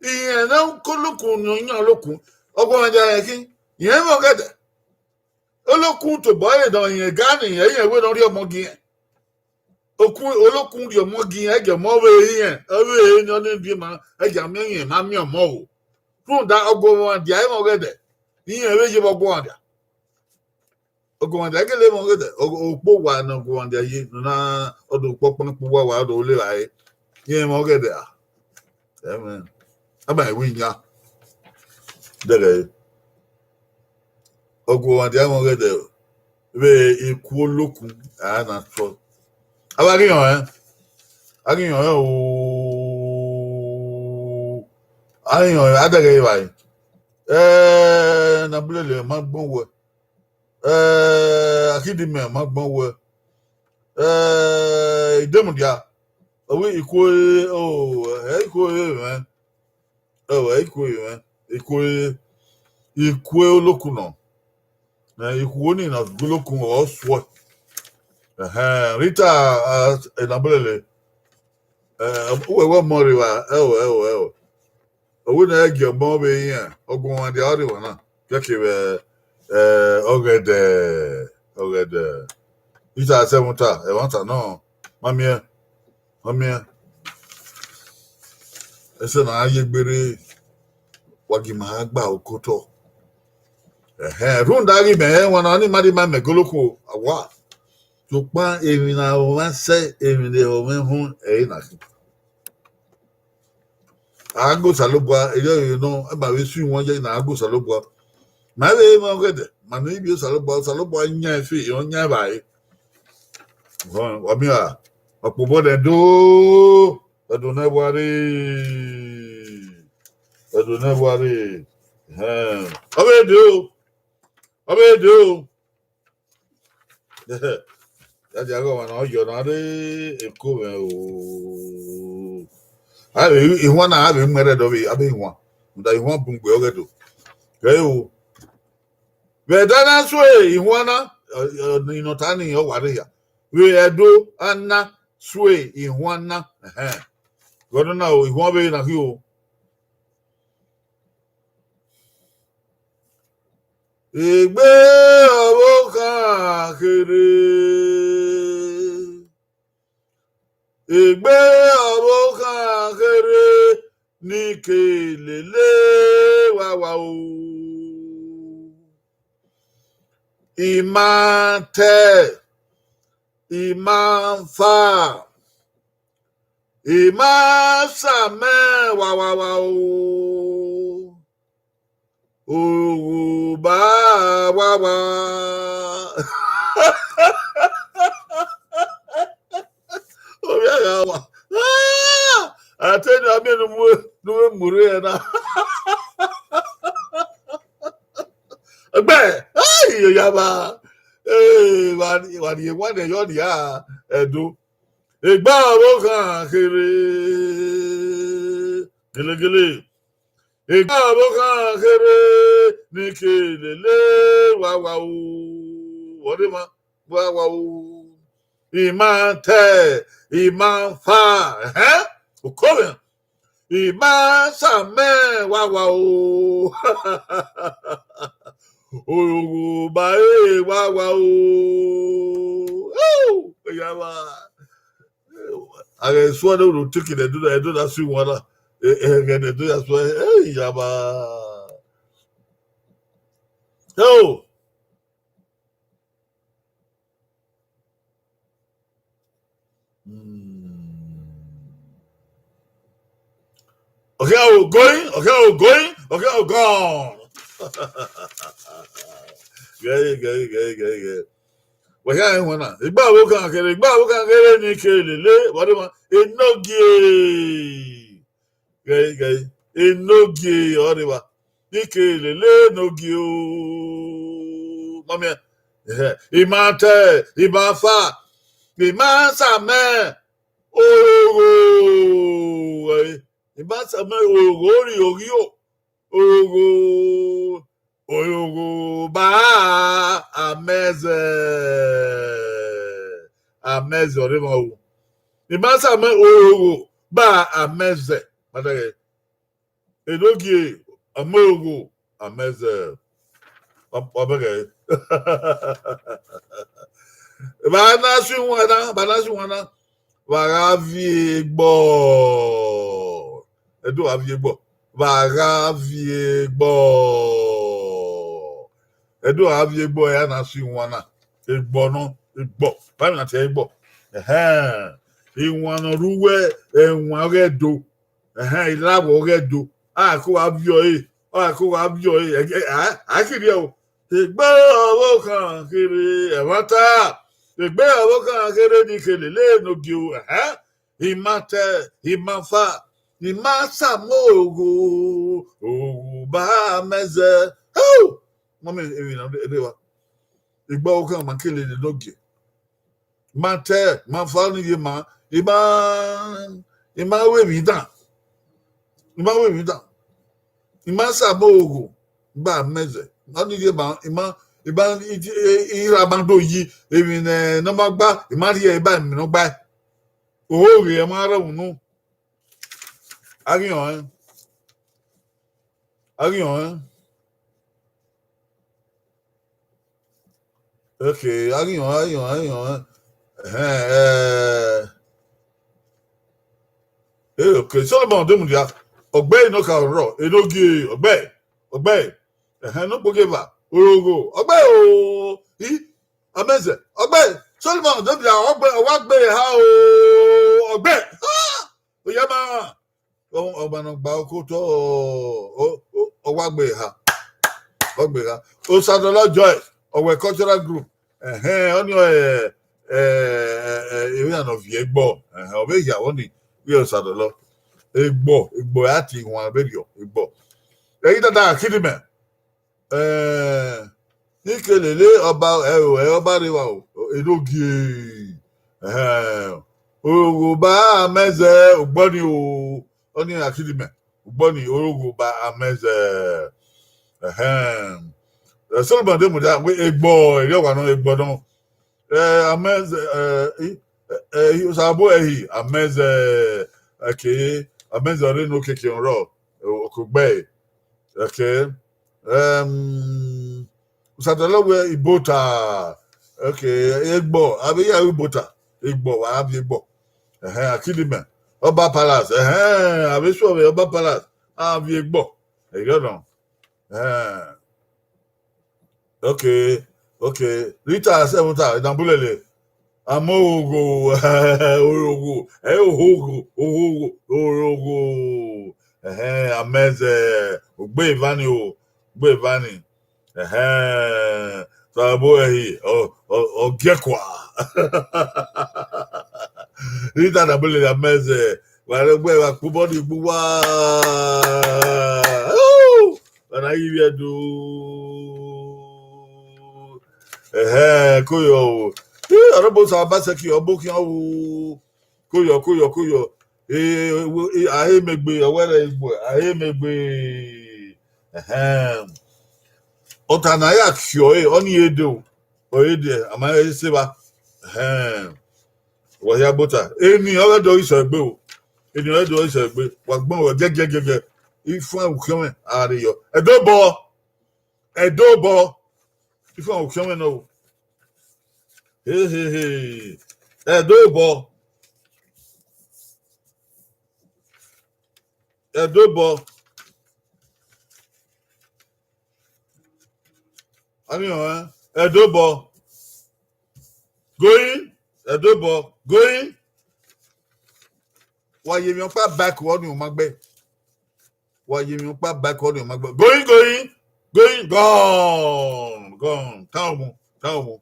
Iran ne ko olokun ni iran olokun. Ọguọmwadia rẹn khin, iran i mwẹ ọghẹdẹ. Olokun tobọ ẹre dọ iran ga ni, iran wẹ ne ọ rhie ọmọ gie iran. Okun, olokun rhie ọmọ gie iran, ẹ gie ọmọ vbe iran, ọ vbe ne ọ ne biẹ ma, ẹ gie a miẹn iran ma miẹn ọmọ o. Rhunmwuda ọguọmwadia i mwẹ ọghẹdẹ. Iran vbe ye vbe ọguọmwadia. Ọguọmwadia gele mwẹ ọghẹdẹ, ọ-, okpọ uwa ne ọguọmwadia ye, ne ọ na, ọ do kpọ kpankpọ uwa, uwa do le vba re. Iran i mwẹ ọghẹdẹ a. Amen. Ama ẹvbo iyan. Dẹghẹ re. Ọguọmwadia i mwẹ ọghẹdẹ vbe iku olokun, a na sue. A wa ghi họn ẹn. A ghi họn ẹn o. A ghi họn ẹn, a dẹghẹ re evbare. Ẹ, ne a bulele ma gbọn wẹ. Ẹ, Akhidimẹ ma gbọn wẹ. Ẹ, Idemudia. Ọ wẹ iku, o, ẹ, iku mwẹ. Ẹ, iku mwẹ. Iku, iku olokun nọ. Ẹ, iku ni na gu olokun ọ sue. Ẹhẹn, Rita, ah, Enabulele. Eh, uwẹ wẹ ọmọ rre evba, ẹo, ẹo, ẹo. Ọ wẹ ne ẹ gie ọmọ vbe iran, ọguọmwadia ọ rre evba na. Kẹkẹ vbe, eh, ọghẹdẹ, ọghẹdẹ. Rita sẹ ẹmwata, ẹmwata nọ, ma miẹn, ma miẹn. Ẹsẹ na ye gberre, wa gi ma gba okotọ. Ẹhẹn, rhunmwuda ghi mẹ rẹn wan na, ọni ma di ma mẹ goloko, a wa. Sokpan emwi ne ọ mwẹ sẹ, emwi ne ọ mwẹ họn, ẹre na khin. A gha go Osanobua, erriọ ere nọ, ẹ ma vbe su iwan ye na, a gha go Osanobua. Ma vbe mwẹ ọghẹdẹ, ma ne I vbe Osanobua, Osanobua yan ẹfe, ọ yan evbare. Wa miẹn ra, ọkpobọ nẹ do, Ẹdo ne wa rre, Ẹdo ne wa rre. Ẹhẹn. Ọ vbe de o, ọ vbe de o. Ya dia ghe ọmwa na, ọ yọ na rre Eko mwẹ o. A vbe, ihuan na, a vbe mu ẹrrẹ dọ vbe, a vbe ihuan. Rhunmwuda ihuan bun gbe ọghẹdo. Kẹ o. Vbe Ẹdo a na sue ihuan na, ọ, ọ, inọta ni ọ wa rre hia. Vbe Ẹdo a na sue ihuan na. Ẹhẹn. Ghe ọdọ na o, ihuan vbe na khin o. Egbe ọvbokhan kherhe, egbe ọvbokhan kherhe ni ke lele wa wa o. I ma tẹ, I ma fa, I ma samẹ wa wa wa o. Oghogba wa wa. Ovbi a gha wa. Ah! Atene a miẹn ne u mu, ne u mu rre na. Ẹgbẹ, ai, oya ba. Eh, wa, wa rhie wan nẹ yọ nia, Ẹdo. Egbe ọvbokhan kherhe. Gelegele. Egbe ọvbokhan kherhe ni ke lele wa wa o. Wọ rre ma, wa wa o. I ma tẹ, I ma fa, ẹhẹn, okọ mwẹ. I ma samẹ wa wa o. Oghogba e wa wa o. Oh, oya ba. A ghẹ suẹn ne unu tiki ne Ẹdo na, Ẹdo na sue ihuan na. Ẹghẹ ne Ẹdo ya suẹn, eh, ya ba. Oh. Hmm. Okay, oh, going, okay, oh, going, okay, oh, gone. Gẹgẹ, gẹgẹ, gẹgẹ, gẹgẹ. Wẹ ya ẹ wọn na. Egbe ọvbokhan kherhe, egbe ọvbokhan kherhe ni ke lele, wọ de ma, enogie. Gẹgẹ, gẹgẹ. Enogie, ọ rre evba. Ni ke lele enogie o. Ma miẹn. Ẹhẹ. I ma tẹ, I ma fa, I ma samẹ. Orogho. I ma samẹ orogho rri oghio. Orogho. Orogho ba amẹzẹ. Amẹzẹ ọre emwa o. I ma samẹ orogho ba amẹzẹ. Ma dẹghẹ. Enogie, amẹ orogho, amẹzẹ. Wa, wa bẹghe. Vbe a na sue ihuan na, vbe a na sue ihuan na. Vbe a gha viẹ egbọ. Ẹdo gha viẹ egbọ. Vbe a gha viẹ egbọ. Ẹdo gha viẹ egbọ, ẹre a na sue ihuan na. Egbọ nọ, egbọ. Bible na tie ẹre egbọ. Ẹhẹn. Ihuan ne ọ rre uwu ẹwaẹn ọghe Ẹdo. Ẹhẹn, ilavọ ọghe Ẹdo. A ko gha viọ ẹre, a ko gha viọ ẹre. Ẹ, ẹ, a, a kiri ẹre o. Egbe ọvbokhan kherhe ẹmwata. Egbe ọvbokhan kherhe ni ke lele enogie o. Ẹhẹn. I ma tẹ, I ma fa, I ma samẹ orogho, orogho ba amẹzẹ. Hoo! Mọmẹ, emwi na rre evba. Egbe ọvbokhan ma ke lele enogie. Ma tẹ, ma fa ni ye ma, I ma, I ma ru emwi dan. I ma ru emwi dan. I ma samẹ orogho ba amẹzẹ. Ọni ye ma, I ma, Iba, i, i, i ra ma do yi, emwi ne, ne ọ ma gba, I ma rhie ba emwi ne ọ gba. Oho ghe ma rre unu. A ghi họn ẹn. A ghi họn ẹn. Okay, a ghi họn, a ghi họn, a ghi họn ẹn. Ẹhẹn, eh, eh, okay, Solomon de mudia, ọgbẹe nọ ka rrọọ, enogie, ọgbẹe, ọgbẹe. Ẹhẹn, ne okpoghieva, orogho, ọgbẹe o, i, Amẹzẹ, ọgbẹe, Solomon de mudia, ọgbẹe, ọ wa gbe eha o, ọgbẹe. Ah! Oya ma, ọ, ọmwa ne ọ gba okotọ, ọ, ọ, ọ wa gbe eha, ọ gbe eha. Osadọlọ Joy, Ọwẹ Cultural Group, ẹhẹn, ọnii ọre, eh, eh, eh, emwi na ne ọ viẹ egbọ, ẹhẹn, ọ vbe hia vbọ ni, vbe Osadọlọ. Egbọ, egbọ a ti huan vberriọ, egbọ. Ẹi dada Akidimẹ, eh, ne I ke lele ọba, ẹ o, ẹ ọba rre evba o, enogie, ẹhẹn, orogho ba Amẹzẹ, ugbọni o, ọnii Akidimẹ, ugbọni orogho ba Amẹzẹ, ẹhẹn. Eh, Solomon de mudia wẹ egbọ, erriọ wa nọ, egbọ nọ. Eh, Amẹzẹ, eh, i, eh, eh, Osabo ẹhi, Amẹzẹ, okay, Amẹzẹ ọre ne okiekie rrọọ, okogbe, okay. Em, Osadọlọ wẹ Ibota, okay, egbọ, avbe ya ru Ibota, egbọ, wa viẹ egbọ. Ẹhẹn, Akidimẹ, Ọba Palace, ẹhẹn, avbe suọ vbe Ọba Palace, a viẹ egbọ, erriọ nọ. Ẹhẹn. Okay, okay. Rita Asẹmwuta, Idambulele. Amogho, orogho, ẹ ohogho, ohogho, orogho. Ẹhẹn, Amẹzẹ, ogbe evani o, ogbe evani. Ẹhẹn, Osabo ẹhi, ọ, ọ, ọ giẹkua. Rita Idambulele, Amẹzẹ, wa rre egbe, wa kpobọ ni gbe uwa. Wa na ghi vbiẹ do. Ẹhẹn, koyọ o. Ii, Ọrọbosa Obaseki, ọ bokhian o. Koyọ, koyọ, koyọ. Eh, eh, a he mẹ egbe, ọ wẹ rẹ egbe, a he mẹ egbe. Ẹhẹn. Ọta ne a ya khiọ ẹre, ọnii e de o. Ọ e de, a ma he se evba. Ẹhẹn. Wa hia Ibota. Eni ọ ghẹ do ghi sẹ egbe o. Eni ọ ghẹ do ghi sẹ egbe. Wa gbọn wẹ gẹgẹgẹgẹ. Ifuẹn ukhiọnmwẹ a rre yọ. Ẹdobọ. Ẹdobọ. Ifuẹn ukhiọnmwẹ nọ o. He, he, he. Ẹdobọ. Ẹdobọ. A ghi họn ẹn. Ẹdobọ. Going. Ẹdobọ. Going. Wa ye emwi ọkpa back, ọnii u ma gbe. Wa ye emwi ọkpa back, ọnii u ma gbe. Going, going, going, gone, gone. Tan ọmọ, tan ọmọ.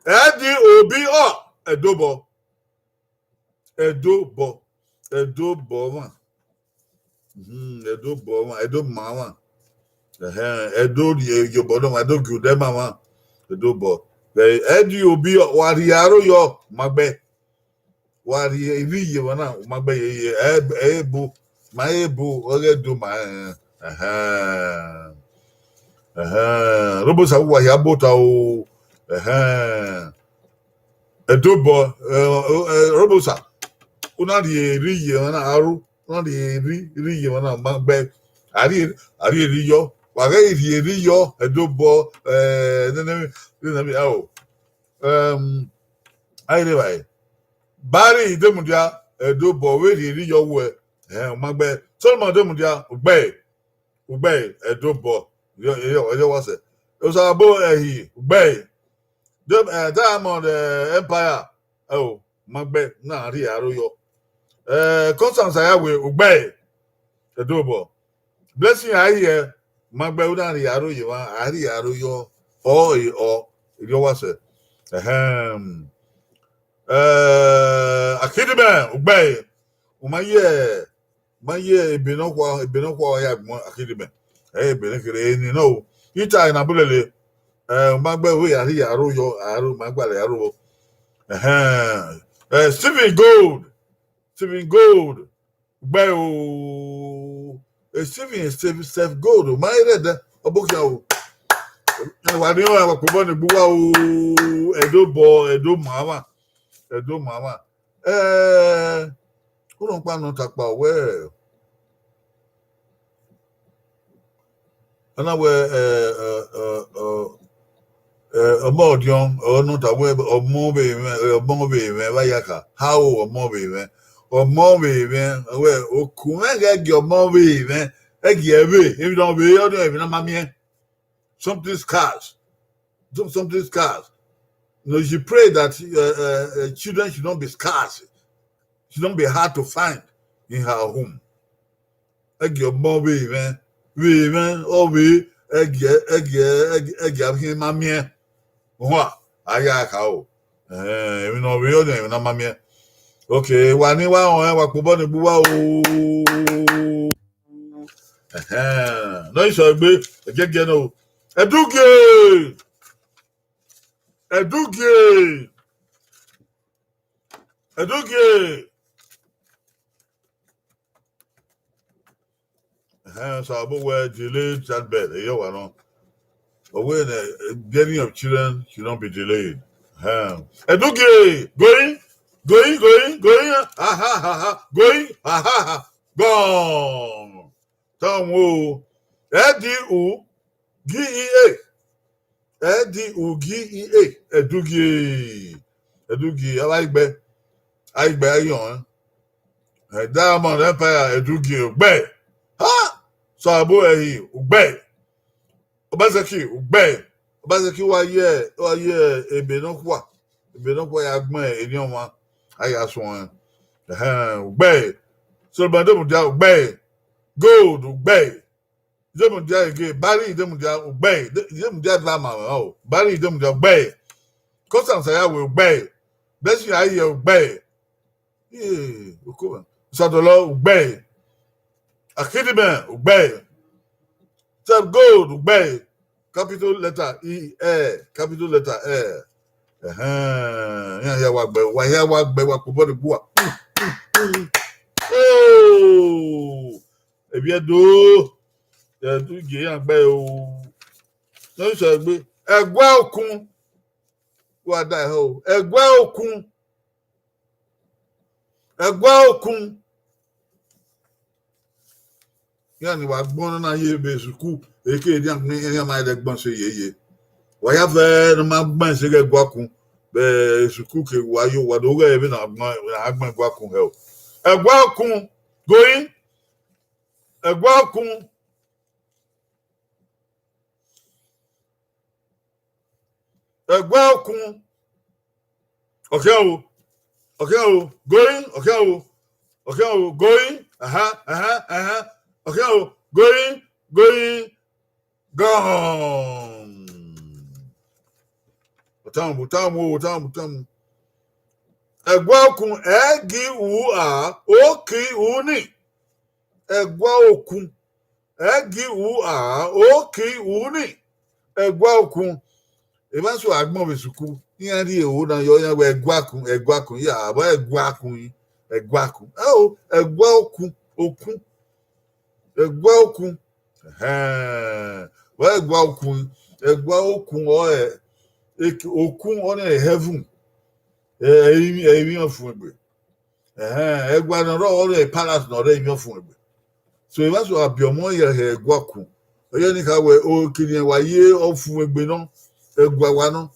Ẹ di obi ọ, Ẹdobọ. Ẹdobọ, Ẹdobọ ọmwa. Mhm, Ẹdobọ ọmwa, Ẹdo ma ọmwa. Ẹhẹn, Ẹdo rhie ye obọ nọ ọmwa, Ẹdo gie odẹ ma ọmwa. Ẹdobọ. Ẹ, ẹ di obi ọ, wa rhie aro yọ, u ma gbe. Wa rhie ivbi ye emwa na, u ma gbe ye, ye, ẹ, ẹ bu, ma he bu, ọ ghẹ do ma, ẹhẹn. Ẹhẹn, Ọrọbosa wa hia Ibota o, ẹhẹn. Ẹdobọ, ẹ, ẹ, Ọrọbosa, u na rhie ivbi ye emwa na, aro, u na rhie ivbi, ivbi ye emwa na, u ma gbe, a rhie, a rhie ivbi yọ, wa ghẹ rhie ivbi yọ, Ẹdobọ, ẹ, nene, nene, ao. Ẹm, a i rre evbare. Barry Idemudia, Ẹdobọ, vbe rhie ivbi yọ wẹ, ẹhẹn, u ma gbe. Solomon Idemudia, u gbe, u gbe, Ẹdobọ, erriọ, erriọ, erriọ wa sẹ. Osabo ẹhi, u gbe. Dem, eh, Diamond, eh, Empire, ẹ o, u ma gbe, na rhie aro yọ. Eh, Constance Ayawe, u gbe, Ẹdobọ. Blessing Ahiẹ, u ma gbe, u na rhie aro ye emwa, a rhie aro yọ, ọ, e, ọ, erriọ wa sẹ. Ẹhẹn. Eh, Akidimẹ, u gbe, u ma ye, ma ye ebe nọkhua, ebe nọkhua ọ ya gbọn Akidimẹ. Ẹ, ebe ne kherhe eni nọ o. Ita Idambulele, eh, u ma gbe, u ya rhie aro yọ, aro, ma gbalẹ aro. Ẹhẹn. Eh, Stephen Gold, Stephen Gold, u gbe o. Eh, Stephen, Stephen, Stephen Gold, u ma rre ẹdẹ, ọ bokhian o. Wa ni ọnrẹn, wa kpobọ ni gbuwa o, ẹdobọ, ẹdo ma mwa, ẹdo ma mwa. Eh, urhunmwuda nọ ta kpa wẹ, a na wẹ, eh, eh, eh, eh, eh, ọmọ ọdiọn, ọ nọ ta wẹ ọmọ vbe mwẹ, ọmọ vbe mwẹ, vbe a ya kha, how ọmọ vbe mwẹ, ọmọ vbe mwẹ, wẹ, oku mwẹ ghẹ gie ọmọ vbe mwẹ, ẹ gie ẹvbe, emwi ne ọ vbe, ọ ni emwi ne a ma miẹn. Something scarce. Some, something scarce. You know, you should pray that uh, uh, uh, children should not be scarce, should not be hard to find in her home. Ẹ gie ọmọ vbe mwẹ, vbe mwẹ, ọ vbe, ẹ gie, ẹ gie, ẹ gie, ẹ gie avbe ma miẹn. Uhua, a ya kha o. Eh, emwi ne ọ vbe, ọ ni emwi ne a ma miẹn. Okay, wa ni wa rẹn, wa kpobọ ni gbuwa o. Ẹhẹn, nọ i sọ egbe, ẹgiẹgiẹ nọ o. Ẹdugie! Ẹdugie! Ẹdugie! Ẹhẹn, so abo wẹ delayed childbirth, eyọ wa nọ. Ọ wẹ nẹ, bearing of children should not be delayed. Ẹhẹn. Ẹdugie! Going, going, going, going, ha ha ha ha, going, ha ha ha, gone. Tan wo, Ẹ D U G E A. Ẹ D U G E A. Ẹdugie. Ẹdugie, avbe a i gbe. A i gbe, a i yọn. Eh, Diamond Empire, Ẹdugie, ugbẹe. Ha! So abo ẹre, ugbẹe. Obaseki, ugbẹe. Obaseki wa ye, wa ye ebe nọkhua. Ebe nọkhua ya gbẹn eni ọmwa, a ya suẹn. Ẹhẹn, ugbẹe. Solomon Idemudia, ugbẹe. Gold, ugbẹe. Idemudia ege, Barry Idemudia, ugbẹe. Ide-, Idemudia drama o. Barry Idemudia, ugbẹe. Constance Ayawe, ugbẹe. Blessing Aye, ugbẹe. Ee, Okowa. Osadolọ, ugbẹe. Akidime, ugbẹe. Sef Gold, ugbẹe. Capital letter E, eh, capital letter eh. Ẹhẹn, iran hia wa gbe, wa hia wa gbe, wa kpobọ ni gbuwa. Oh! Ebiẹdo, Ẹdugie iran gbe o. Nọ i sọ egbe, Ẹgua Okun. Wa da ẹhọ o. Ẹgua Okun. Ẹgua Okun. Iran ni wa gbọn na ye vbe sukuu, eke erian, erian ma rẹ gbọn se yeye. Wa ya vẹ ne ọ ma gbẹn se ghẹ Ẹgua Okun, vbe sukuu ke wa yo, wa do ghẹ vbene a gbẹn, a gbẹn Ẹgua Okun hẹ o. Ẹgua Okun, going, Ẹgua Okun. Ẹgua Okun. Ọkhian o. Ọkhian o. Going. Ọkhian o. Ọkhian o. Going. Aha, aha, aha. Ọkhian o. Going. Going. Gone. Otan, otan, otan, otan. Ẹgua Okun, ẹ gi u a, o ki u ni. Ẹgua Okun. Ẹ gi u a, o ki u ni. Ẹgua Okun. Emwa so agbọn vbe sukuu, iran rhie ero na yọ, iran wẹ Ẹgua Okun, Ẹgua Okun, ya, vbe Ẹgua Okun yi, Ẹgua Okun. Ẹ o, Ẹgua Okun, Okun. Ẹgua Okun. Ẹhẹn. Vbe Ẹgua Okun, Ẹgua Okun ọre, ek-, Okun ọre heaven. Ẹ, ẹ, ẹ, ẹ, ẹ, ẹ, ẹ, ẹ, Ẹhẹn, Ẹgua ne ọ rrọọ ọre palace ne ọ rre emwi ọfumwegbe. So, evba so a biẹ ọmọ hia hẹ Ẹgua Okun. Ọ yẹ ne I kha wẹ, o kiriẹn wa ye ọfumwegbe nọ, Ẹgua wa nọ.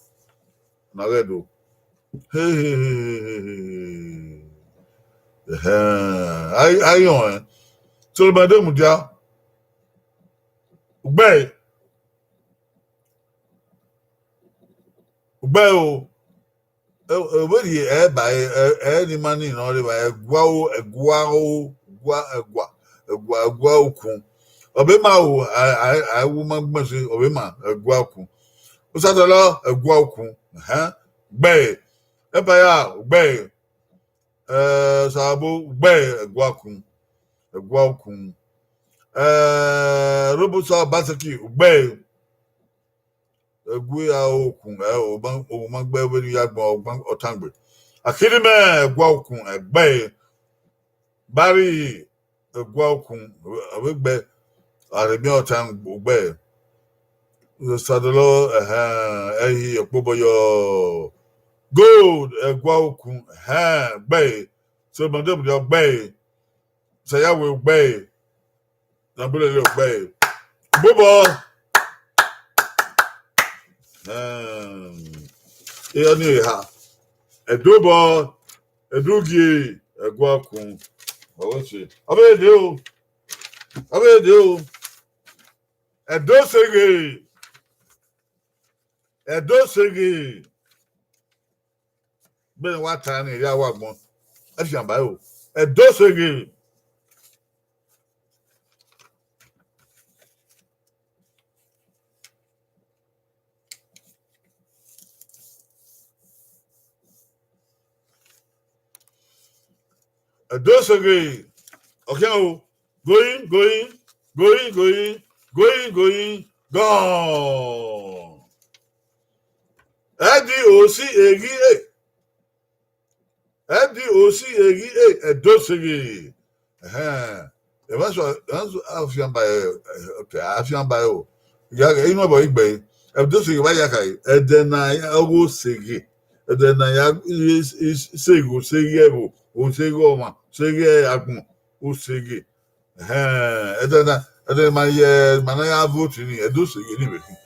Na ghẹ do. He, he, he, he, he, he. Ẹhẹn, a, a i rẹn ọnrẹn. Solomon de mudia. Ugbẹe. Ugbẹe o. Ẹ, ẹ, vberriọ ẹ ba ẹ, ẹ, ẹ ni ma ni nọ rre evba, Ẹgua o, Ẹgua o, Ẹgua, Ẹgua, Ẹgua, Ẹgua Okun. Ọ be ma o, a, a, a wu ma gbẹn se, ọ be ma, Ẹgua Okun. Osatọlọ, Ẹgua Okun. Ẹhẹn. Ugbẹe. Empire, ugbẹe. Ẹ, Osabo, ugbẹe, Ẹgua Okun. Ẹgua Okun. Ẹ, Robosa Obaseki, ugbẹe. Ẹgua Okun, ẹ, o ma, o ma gbe vbene u ya gbẹn ọtangbe. Akidimẹ, Ẹgua Okun, ẹgbẹe. Bari, Ẹgua Okun, ọ vbe gbe, Aremia ọtangbe, ugbẹe. Osadolọ, ẹhẹn, ẹhi ọkpobọ yọ. Gold, Ẹguaokun, ẹhẹn, gbe ẹre. Solomon Demudia, gbe ẹre. Sayawe, gbe ẹre. Nabulele, gbe ẹre. Bubọ. Ẹhẹn, iran ni eha. Ẹdobọ, Ẹdugie, Ẹguaokun. Ọ vbe dee o. Ọ vbe dee o. Ẹdoseghe. Ẹdoseghe. Vbene wa ta ni, ya wa gbọn. Ẹ fian ba ẹre o. Ẹdoseghe. Ẹdoseghe. Ọ khian o. Going, going, going, going, going, going, gone. Ẹdoseghe. Ẹdoseghe, Ẹdoseghe. Ẹhẹn. Emwa sọ, emwa sọ, afian ba ẹre, okay, afian ba ẹre o. Ya, inu ẹbọ igbe, Ẹdoseghe vba ya kha, ẹdẹ ne a ya ọghe oseghe. Ẹdẹ ne a ya, i, i, seghe, oseghe ẹvbo, oseghe ọmwa, oseghe agbọn, oseghe. Ẹhẹn, ẹdẹ na, ẹdẹ ne ma ye, ma na ya vote ni, Ẹdoseghe ni vbe khin.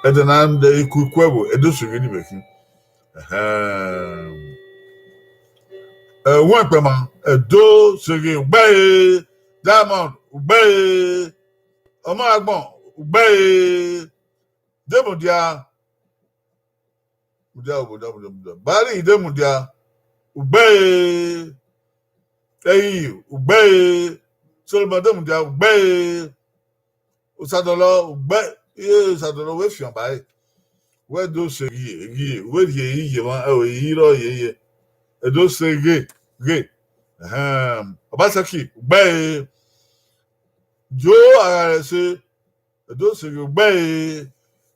Ẹdẹ na, ikuku ẹvbo, Ẹdoseghe ni vbe khin. Ẹhẹn. Ẹwẹn ẹkpẹma, Ẹdoseghe, gbe ẹre. Diamond, gbe ẹre. Ọmọ agbọn, gbe ẹre. Demudia, Mudia, Mudia, Mudia, Mudia. Bari Demudia, gbe ẹre. Ẹhi, gbe ẹre. Solomon Demudia, gbe ẹre. Osadolọ, gbe, iye Osadolọ, wẹ fian ba ẹre. Wẹ Ẹdoseghe, ghe, wẹ rhie iye mwa, ẹ, iye rọ ye ye. Ẹdoseghe, ghe. Ẹhẹn. Obaseki, gbe ẹre. Jo Agharẹse, Ẹdoseghe, gbe ẹre.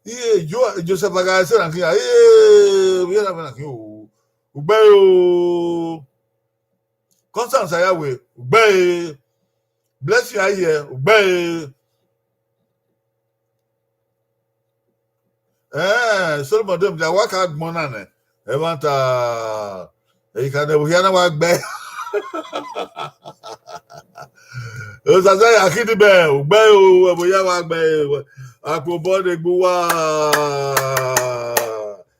Iye Jo, Joseph Agharẹse na khian, iye, vbe na khian o. Gbe ẹre o. Constance Ayawe, gbe ẹre. Blessing Aye, gbe ẹre. Ẹẹn, Solomon Demudia, wa ka gbọn na nẹ. Ẹmwata, ẹghẹ ne ẹvbo hia na wa gbe. Osaza ya kidibẹ, u gbe ẹre o, ẹvbo hia wa gbe ẹre. Akpobọ ne egbe uwa.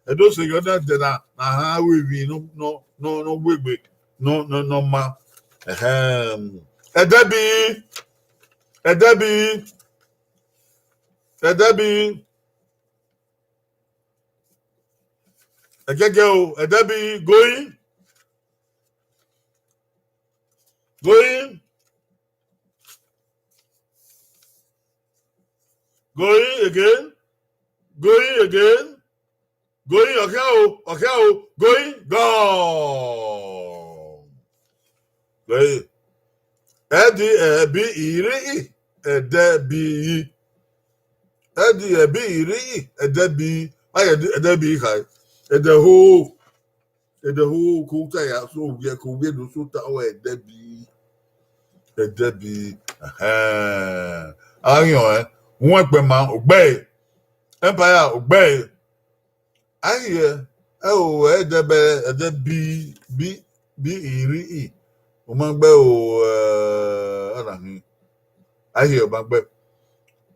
Ẹdoseghe ọna ẹdẹ na, na ha ru emwi nọ, nọ, nọ, nọ wegbe, nọ, nọ, nọ ma. Ẹhẹn. Ẹdẹbi, Ẹdẹbi, Ẹdẹbi. Ẹgẹgẹ o, Ẹdẹbi, going. Going. Going again. Going again. Going, ọ khian o, ọ khian o. Going, gone. Going. Ẹdẹ, ẹbi, iri, i, Ẹdẹbi, i. Ẹdẹ, ẹbi, iri, i, Ẹdẹbi, i. Aye, Ẹdẹ, Ẹdẹbi, i khai. Ẹdẹ ho. Ẹdẹ ho, ko ta ya, so wiẹ, ko wiẹ do so ta, ọ Ẹdẹbi, i. Ẹdẹbi, i. Ẹhẹn. A ghi rẹn, uhunmwu ẹkpẹma, u gbe ẹre. Empire, u gbe ẹre. A ghi rẹn, ẹ o, Ẹdẹbi, Ẹdẹbi, bi, bi, iri, i. U ma gbe ẹre o, ẹ, ọna hin. A ghi rẹn, u ma gbe ẹre.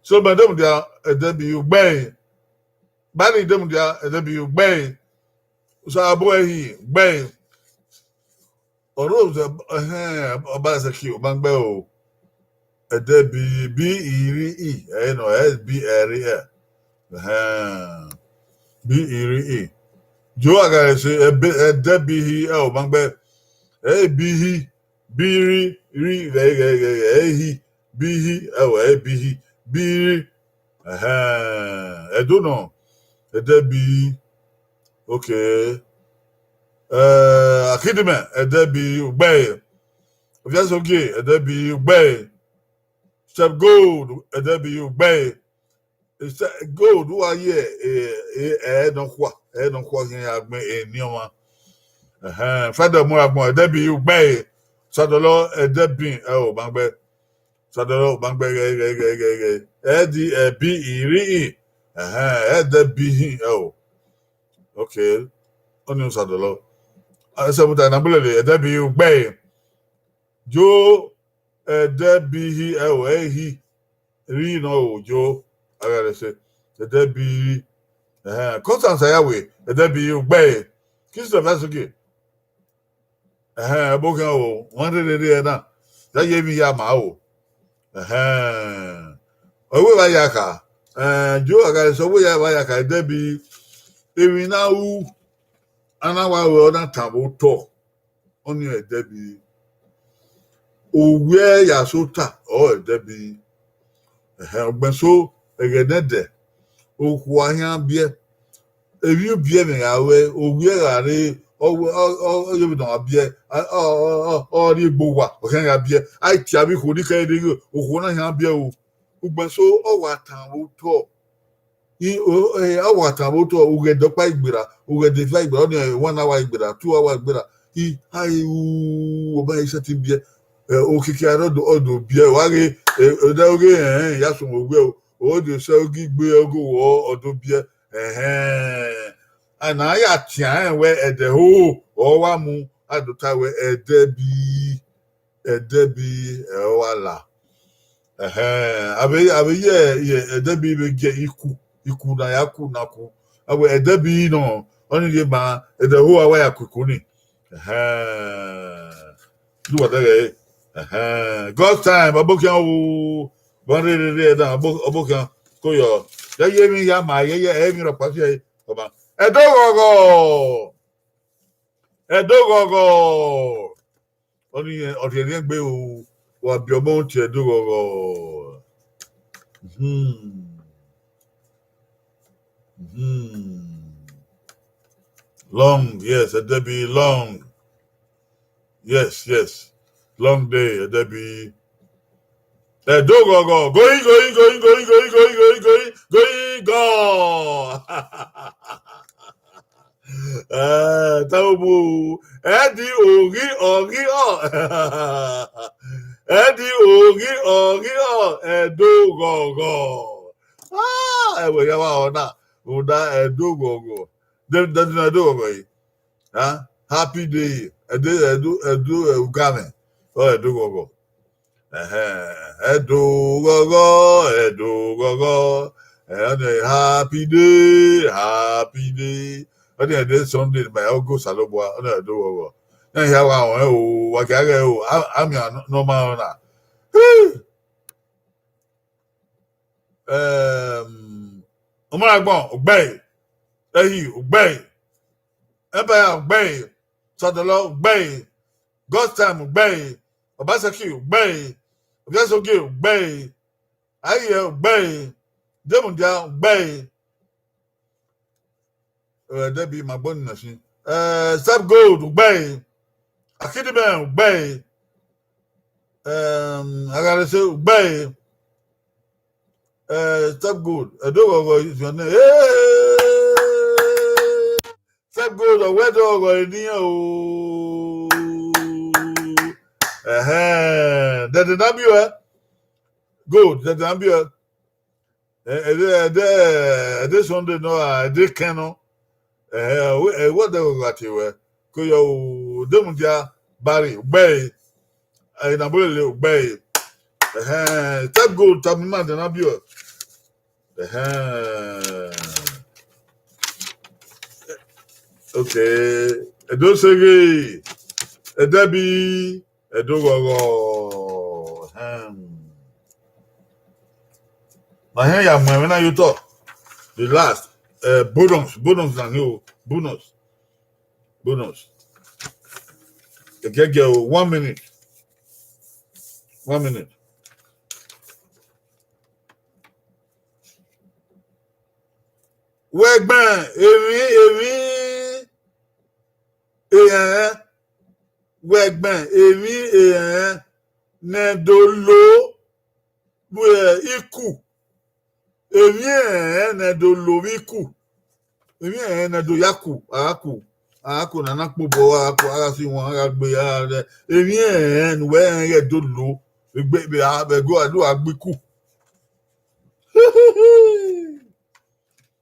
Solomon Demudia, Ẹdẹbi, i, u gbe ẹre. Bari Demudia, Ẹdẹbi, i, u gbe ẹre. Osanobua Ẹhi, u gbe ẹre. Ọrọzẹ, ẹhẹn, Obaseki, u ma gbe ẹre o. Ẹdẹbi, bi, iri, i, ẹ nọ, ẹ bi ẹre, ẹ. Ẹhẹn. Bi, iri, i. Jo Agharẹse, ẹbe, Ẹdẹbi, i, ẹ, u ma gbe ẹre. Ẹ bi, i, bi, iri, iri, ghẹ, ghẹ, ghẹ, ghẹ, ẹ, i, bi, i, ẹ, ẹ bi, i, bi, iri. Ẹhẹn. Ẹdo nọ, Ẹdẹbi, i. Okay. Eh, Akidimẹ, Ẹdẹbi, i, u gbe ẹre. Oviasogie, Ẹdẹbi, i, u gbe ẹre. Step Gold, Ẹdẹbi, i, u gbe ẹre. Step Gold, u wa ye, eh, eh, ẹ nọkhua, ẹ nọkhua khian ya gbẹn eni ọmwa. Ẹhẹn, Fẹdẹ mu agbọn, Ẹdẹbi, i, u gbe ẹre. Osadolọ, Ẹdẹbi, ẹ, u ma gbe ẹre. Osadolọ, u ma gbe ẹre, ghẹ, ghẹ, ghẹ, ghẹ, ghẹ. Ẹdẹ, ẹbi, iri, i. Ẹhẹn, Ẹdẹbihi, ẹ o. Okay. Ọnii Osadolọ. Ẹsẹmwata na bulele, Ẹdẹbihi, ugbẹe. Jo, Ẹdẹbihi, ẹ o, ẹ i hi. Ri nọ o, jo, a gha rre ẹse. Ẹdẹbihi. Ẹhẹn, Constance Ayawe, Ẹdẹbihi, ugbẹe. Christopher Suge. Ẹhẹn, ẹbokhian o, wan rherhe rre ẹna. Ya ye emwi ya ma o. Ẹhẹn. Ọ wẹ vba ya kha. Ẹn, jo, a gha rre ẹse, ọ wẹ ya vba ya kha, Ẹdẹbihi. Emwi na ru, a na wa ru ẹre, ọ na tan vbe otọ. Ọnii Ẹdẹbihi. Owiẹ ya sẹ ota, ọ Ẹdẹbihi. Ẹhẹn, ugbẹn eso, ẹghẹ nẹdẹ, okhuo a khian biẹ. Emwi ubiẹmwẹ gha ruẹ, owiẹ gha rre, ọ, ọ, ọ, ọ, ọ, ọ rhie egbe owa, ọ khian ya biẹ. A i tie avbe ikhuo ni kẹre deghe, okhuo na khian biẹ o. Ugbẹn eso, ọ wa tan vbe otọ. I, o, eh, a wa tan vbe otọ, ughẹ ẹdẹ ọkpa i gberra, ughẹ ẹdẹ eva i gberra, ọnii one hour i gberra, two hour i gberra. I, a i ru, ọ ma i sẹtin biẹ. Eh, okiekie aro do, ọ do biẹ, wa ghe, eh, ẹdẹ oghe, ẹhẹn, ya sunu owiẹ o, o do sẹ ogi gbe ọghe owẹ, ọ do biẹ, ẹhẹn. A na ya tian rẹn wẹ ẹdẹ ho, ọ wa mu, a do ta wẹ Ẹdẹbihi, Ẹdẹbihi, ẹ, ọ wa la. Ẹhẹn, a vbe, a vbe ye, ye Ẹdẹbihi vbe gie iku, iku na ya ku na ku. A wẹ Ẹdẹbihi nọ, ọnii ye ma, ẹdẹ ho a wa ya ku iku ni. Ẹhẹn. Du wa dẹghẹ. Ẹhẹn. God's time, ọbokhian o. Wan rherhe rre ẹna, ọbo-, ọbokhian. Ko yọ. Ya ye emwi ya ma, ye, ye, emwi rhọkpa fi ẹre. Ọba. Ẹdo ghọghọ. Ẹdo ghọghọ. Ọnii, ọ rhiẹnrhiẹn gbe o, wa biẹ ọmọ tie Ẹdo ghọghọ. Hmm. Hmm. Long, yes, Ẹdẹbihi, long. Yes, yes. Long day, Ẹdẹbihi. Ẹdo ghọghọ, going, going, going, going, going, going, going, going, going, gone. Eh, tao mu, ẹdi oghi ọghi ọ. Ẹdi oghi ọghi ọ, Ẹdo ghọghọ. Ah, ẹwẹ ya wa ọna, rhunmwuda Ẹdo ghọghọ. De, de, de, Ẹdo ghọghọ yi. Ah, happy day. Ẹdo, Ẹdo, Ẹdo, eh, ugamwẹ. Ọ Ẹdo ghọghọ. Ẹhẹn, Ẹdo ghọghọ, Ẹdo ghọghọ. Eh, ọnii happy day, happy day. Ọnii ẹdẹ Sunday, ma ya go Osalobua, ọnii Ẹdo ghọghọ. Na hia wa rẹn o, wa gia ghẹ o, a, a miẹn ne ọ ma rẹn na. Hii! Ehm, Ọmọragbọn, ugbẹe. Ẹhi, ugbẹe. Empire, ugbẹe. Osadolọ, ugbẹe. God's time, ugbẹe. Obaseki, ugbẹe. Oviasogie, ugbẹe. Aiyẹ, ugbẹe. Demudia, ugbẹe. Eh, Ẹdẹbihi ma gbọ ni na sin. Eh, Step Gold, ugbẹe. Akidimẹ, ugbẹe. Ehm, Agharese, ugbẹe. Eh, Step Gold, Ẹdo ghọghọ is your name. Hey! Step Gold, ọ wẹ Ẹdo ghọghọ eni o. Ẹhẹn, dẹdẹ na biẹ. Gold, dẹdẹ na biẹ. Ẹ, ẹdẹ, ẹdẹ, ẹdẹ Sunday nọ, ẹdẹ kẹn nọ. Ẹhẹn, ẹ, wẹ dẹ ghọghọ tie wẹ. Ko yọ o, Demudia Barry, ugbẹe. Ẹ, Inabolele, ugbẹe. Ẹhẹn, Step Gold, tama ima dẹ na biẹ. Ẹhẹn. Okay. Ẹdo seghe. Ẹdẹbihi. Ẹdo ghọghọ. Ẹhẹn. Ma hẹn ya mu ẹmwẹ na ye otọ. The last. Eh, bonus. Bonus na ni o. Bonus. Bonus. Ẹgẹgẹ o. One minute. One minute. Wẹ gbẹn emwi, emwi ehẹn, wẹ gbẹn emwi ehẹn ne do lo vbe iku, emwi ehẹn ne do lo vbe iku, emwi ehẹn ne do ya ku, a gha ku, a gha ku ne a na kpobọ, a gha ku, a gha si wan, a gha gbe, a gha rẹ, emwi ehẹn ne uwẹ rẹn ghẹ do lo vbe egbe, vbe a, vbe ẹgo a do gha gbe iku.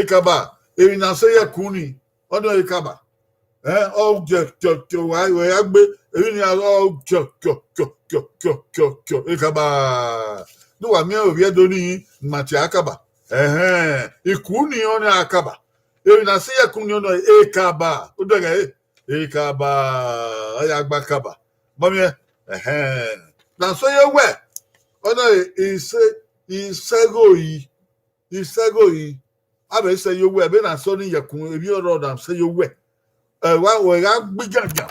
Ekaba, emwi ne a sẹ ye ẹkun ni, ọnii ọre Ekaba. Ẹ, ọ jẹ, jọ, jọ, wa, wa ya gbe, emwi ni a, ọ jọ, jọ, jọ, jọ, jọ, jọ, jọ, Ekaba. Ne uwa miẹn ovbi Ẹdo ni, ma tie Akaba. Ẹhẹn, ikun ni ọnii Akaba. Emwi ne a sẹ ye ẹkun ni ọnii ọre Ekaba. Odẹghẹ, Ekaba, ọ ya gba Akaba. Ma miẹn, ẹhẹn. Na sẹ ye owẹ, ọnii ọre isẹ, isẹgho yi. Isẹgho yi, a vbe sẹ ye owẹ, vbene a sẹ ọnii ye ẹkun, emwi ọrọ na sẹ ye owẹ. Ẹ wa, wẹ gha gbe igiangian,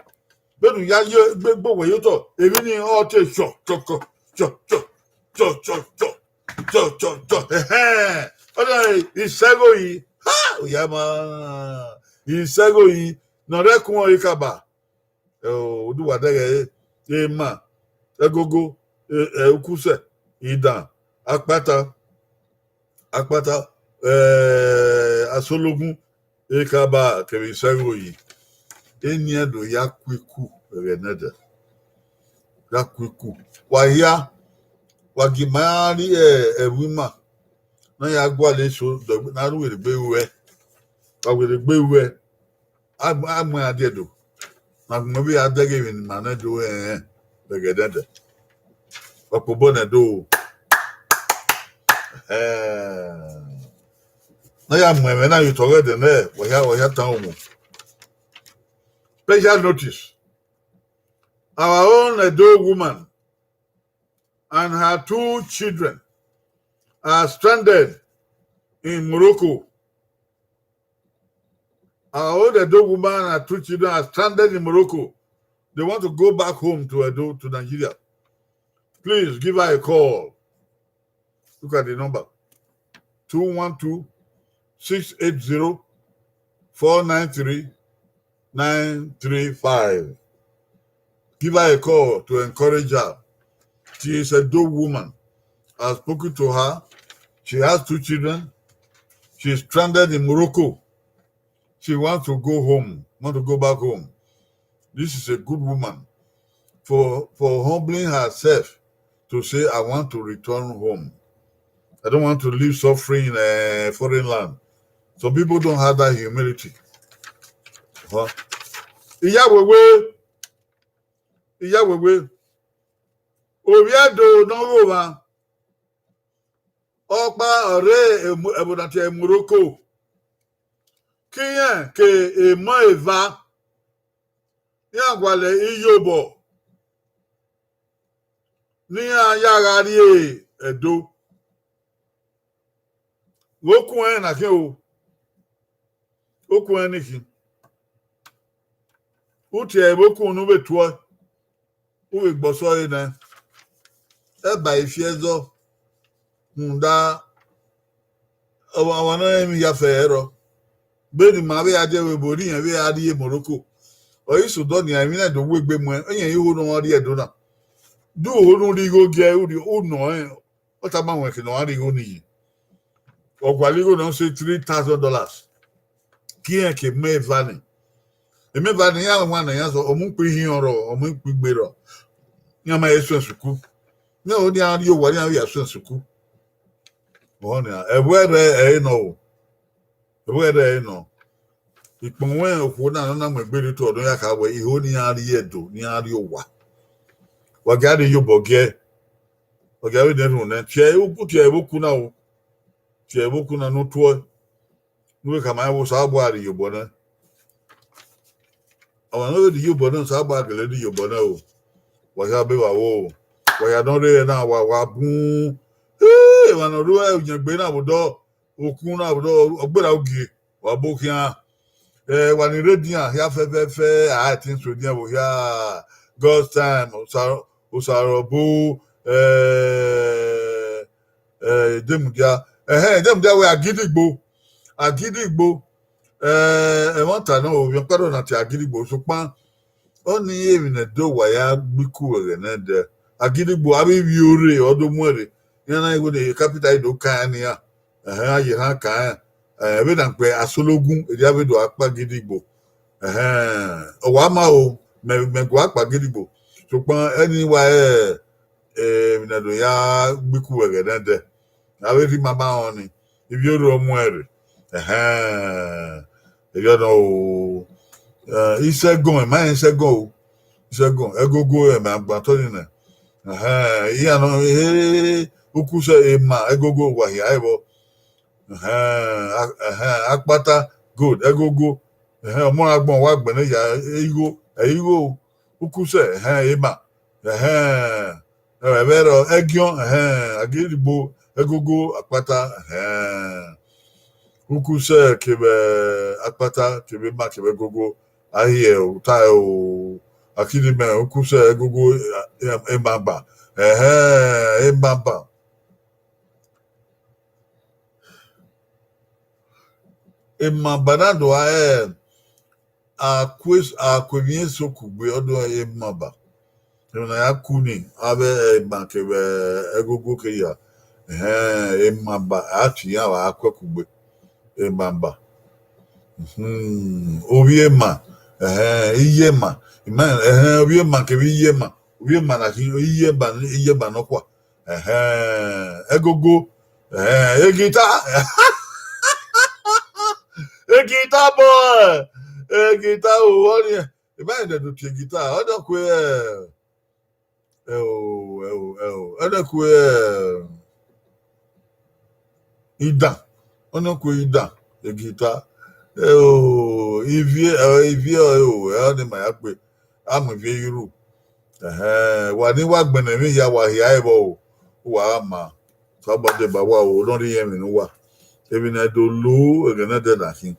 vbene u ya ye egbe gbe owẹ ye otọ, emwi ni ọ te chọ, chọ, chọ, chọ, chọ, chọ, chọ, chọ, chọ, chọ, chọ, ẹhẹn. Ọnii ọre isẹgho yi, ha, u ya ma, isẹgho yi, ne ọ rre ẹkun ọre Ekaba. Ẹ, oduwa dẹghẹ ẹre, ema, ẹgogo, ẹ, ẹ, ukusẹ, idan, akpata, akpata, ẹ, asologun, Ekaba kevbe isẹgho yi. Eni Ẹdo ya ku iku ẹghẹ nẹdẹ. Ya ku iku. Wa hia, wa gie ima rrie ẹvbo ima ne a ya gualọ eso, ne a ru werriegbe ruẹ. Wa werriegbe ruẹ. A, a mu iran die Ẹdo. Na gbẹn vbe a dẹghe emwi ne ima nẹ do rẹnrẹn vbe ẹghẹ nẹdẹ. Wa kpobọ nẹ do. Ẹhẹn. Ne a ya mu ẹmwẹ na ye otọ ọghe Ẹdo nẹ, wa hia, wa hia tan uwu. Special notice. Our own Edo woman and her two children are stranded in Morocco. Our own Edo woman and her two children are stranded in Morocco. They want to go back home to Edo, to Nigeria. Please give her a call. Look at the number. Two one two, six eight zero, four nine three, nine three five. Give her a call to encourage her. She is a dope woman. I've spoken to her. She has two children. She's stranded in Morocco. She wants to go home, want to go back home. This is a good woman for, for humbling herself to say, "I want to return home. I don't want to live suffering in a foreign land." Some people don't have that humility. Huh? Iya wewe, iya wewe. Ovbi Ẹdo ne ọ gho mwa, ọkpa ọre ẹvbo na tie Morocco. Ke irẹn ke emọ eva, iran gualọ iyobọ ne iran ya gha rrie Ẹdo. Vbe okun ẹnrẹn na khin o, okun ẹnrẹn ni khin. U tie ẹre vbe okun ne u vbe tuẹ, u vbe gbe ọsọ ẹre nẹ. Ẹba i fi ẹzọ, rhunmwuda ọmwa, ọmwa ne ọ rẹn emwi ya fẹ ẹrọ. Vbene ima vbe ya die ẹvbo ebo ne irẹn vbe ra rrie Morocco, ọ i sẹ odọ nian, emwi na do wu egbe muẹn, irẹn i ho ne ọ rrie Ẹdo na. Do ho ne u rhie igho gie, u rhie, u nọ rẹn, ọ tama wẹ ke ne ọ ra rhie igho ni yi. Ọ gualọ igho ne ọ sẹ three thousand dollars. Ke irẹn ke emọ eva ni. Emọ eva ni, iran wan ne iran sọ, ọ mu ukpo ihiọn rrọọ, ọ mu ukpo igbe rrọọ. Iran ma he suẹn sukuu. Iran ho ne iran rrie owa, iran vbe ya suẹn sukuu. Ọhọ nian, ẹvbo ẹrrẹ ẹre nọ o. Ẹvbo ẹrrẹ ẹre nọ. Ikpọnmwẹ okhuo na ne ọ na mu egbe rre otọ, ọ do ya kha wẹ, i ho ne iran rrie Ẹdo, ne iran rrie owa. Wa gie a rhie iyobọ giẹ. Wa gie a vbe nẹ erhunmwu nẹ. Tie ẹre, u tie ẹre vbe okun na o. Tie ẹre vbe okun na ne u tuẹ. Ne u vbe khama rẹn wẹ Osanobua rhie iyobọ nẹ. Ọmwa ne ọ vbe rhie iyobọ nẹ, Osanobua gele rhie iyobọ nẹ o. Wa hia be vbe aro o. Wa hia ne ọ rre na, wa, wa bun. Ee, emwa ne ọ rre uyẹngbe na vbe odọ, okun na vbe odọ, ọ gberra ugie, wa bu khian. Ẹ, wa ni rre edian hia fẹfẹfẹ, a i tin so edian vbe hia. God's time, Osa-, Osarọbu, ẹ, ẹ, Edemudia. Ẹhẹn, Edemudia wẹ agidigbo. Agidigbo. Ẹ, ẹmwata nọ, ovbi ọkpa do na tie agidigbo, sokpan ọnii emwi ne Ẹdo wa ya gbe iku ẹghẹ nẹdẹ. Agidigbo, avbe ivbi ore, ọ do mu ẹre. Iran na igho ne capital do kan iran nian. Ẹhẹn, a ye erhan kan iran. Ẹ, vbene a kpe asologun, erriọ avbe do a kpa agidigbo. Ẹhẹn, ọ wa ma o, mẹ, mẹ gu a kpa agidigbo. Sokpan ẹni wa, ẹ, emwi ne Ẹdo ya gbe iku ẹghẹ nẹdẹ. Avbe rhie mama rẹn ni, ivbi ore ọ mu ẹre. Ẹhẹn, erriọ nọ o. Eh, isẹgọn, ima rẹn isẹgọn o. Isẹgọn, ẹgogo, ẹmwẹ agban tọ ni nẹ. Ẹhẹn, iran nọ, eh, ukusẹ, ema, ẹgogo, wa hia ẹvbọ. Ẹhẹn, a-, ẹhẹn, akpata, gold, ẹgogo. Ẹhẹn, ọmọ agbọn wa gbẹnnẹ ya, igho, ẹ, igho, ukusẹ, ẹhẹn, ema. Ẹhẹn, ẹvbo ẹvbo ẹrọ, ẹgiọn, ẹhẹn, agidigbo, ẹgogo, akpata, ẹhẹn. Ukusẹ kevbe akpata, kevbe ema, kevbe ẹgogo, a hiẹ o, ta o, akidimẹ, ukusẹ, ẹgogo, ema ba, ẹhẹn, ema ba. Ema ba na do a, ẹ, a ku es-, a ku emwi eso kugbe, ọ do ema ba. Emwi ne a ya ku ni, avbe ema kevbe ẹgogo ke ya. Ẹhẹn, ema ba, a tie iran vbe a ku ẹre kugbe. Ema ba. Hmm, ovbi ema, ẹhẹn, iye ema. Ima, ẹhẹn, ovbi ema kevbe iye ema. Ovbi ema na khin iye ema, iye ema nọkhua. Ẹhẹn, ẹgogo, ẹhẹn, egita. Egita boy, egita o, ọnii, ima rẹn do tie egita, ọ do kue, ẹ, ẹ o, ẹ o, ẹ o, ọ do kue, ẹ, idan, ọ do kue idan, egita, ẹ o, ivie, ẹ, ivie, ẹ o, ẹ, ọnii ma ya gbe, a mu ivie ye uru. Ẹhẹn, wa ni wa gbẹnnẹ emwi hia, wa hia ẹvbọ o, uwa gha ma, Osanobua deba uwa o, ne ọ rhie irẹn emwi ne uwa. Emwi ne a do lo ẹghẹ ne ẹdẹ na khin,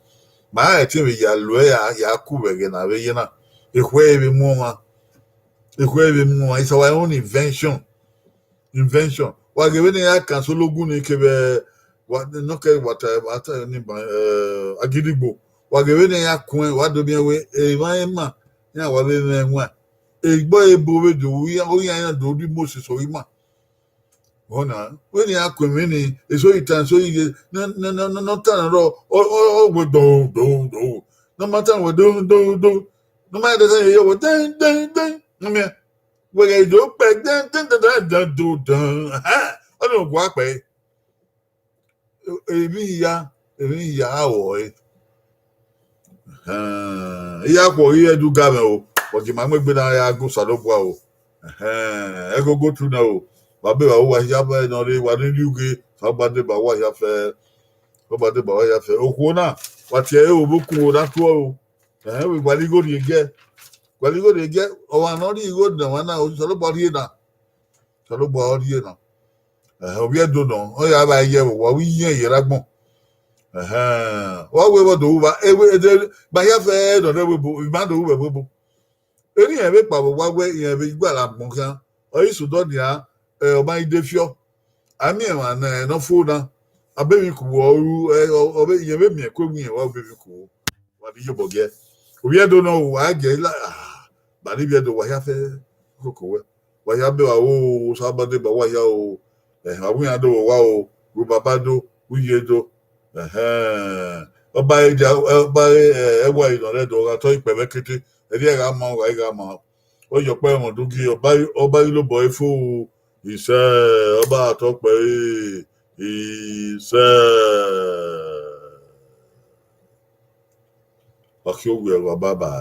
ma rẹn ẹtin vbe ya lo ẹre ya, ya ku vbe ẹghẹ ne a vbe ye na. Ekhue vbe mu ọmwa, ekhue vbe mu ọmwa, it's our own invention. Invention. Wa ghe vbene ya kan sologun ni kevbe, wa, nọ kẹ wa ta, wa ta ni ban, eh, agidigbo. Wa ghe vbene ya kuẹn, wa do miẹn wẹẹ, emwa ema, iran wa vbe mwẹ ẹwaẹn. Egbe ebo vbe do, iran, iran, iran do rhie Moses ọghe ima. Ọna, vbene iran ku emwi ni, eso itan, eso ighe, ne, ne, ne, ne, ne ọ tan rọ, ọ, ọ, ọ wẹẹ do, do, do. Ne ọ ma tan wẹẹ do, do, do. Ne ọ ma dẹ tan ye wẹẹ den, den, den. Ne ọ miẹn. Wẹẹ do kpẹ den, den, den, den, den, do, dan. Ẹhẹn, ọ ni gua kpẹ. Emwi hia, emwi hia a ru ẹre. Ẹhẹn, I ya khuọ ghi ẹdẹ ugamwẹ o, but ima mu egbe na ya gu Osanobua o. Ẹhẹn, ẹgogo tu nẹ o, wa be wa uwa hia vbe nọ rre, wa ni rhie ughe, Osanobua deba uwa hia fẹ, Osanobua deba uwa hia fẹ. Okhuo na, wa tie ẹre o, vbe okun o na tuọ o. Ẹhẹn, vbe gualọ igho rhie giẹ, gualọ igho rhie giẹ, ọmwa ne ọ rhie igho ne ọmwa na, Osanobua rhie na. Osanobua ọ rhie na. Ẹhẹn, ovbi Ẹdo nọ, ọ ya vba ye ẹvbo, wa vbe iyẹn ye rre agbọn. Ẹhẹn, wa wẹ vbe do ru uwa, ẹvbo, ẹdẹ, ma hia fẹ nọ rre ẹvbo ebo, ima do ru vbe ẹvbo ebo. Erriọ irẹn vbe kpao vbe owa wẹ irẹn vbe gualọ agbọn khian, ọ i sẹ odọ nian, ẹ, ọ ma i de fiọ. A miẹn emwa ne ọ fo na, a bọ emwi ku vbe ọ ru, ẹ, ọ, ọ vbe, irẹn vbe miẹn ku emwi irẹn wa bọ emwi ku vbe. Wa ni yobọ giẹ. Ovbi Ẹdo nọ, wa gie la, ah, ba ni vbi Ẹdo wa hia fẹ koko wẹ. Wa hia be wa o, Osanobua deba uwa hia o. Ẹhẹn, avbe iran do vbe owa o, ru baba do, ru iye do. Ẹhẹn. Ọba ẹdia, ọba, ẹ, ẹwae nọ rre Ẹdo, ọ gha tọ ikpẹ vbe ẹkete. Ẹrriẹ gha ma, ọ gha i gha ma. Ọ yọ ọkpa ẹmwẹ udu gie, ọba, ọba ghi lobọ ẹre fo o. Isẹ, ọba tọ ikpẹ ẹre, isẹ. Ọ khian owiẹ vbe ọba ba.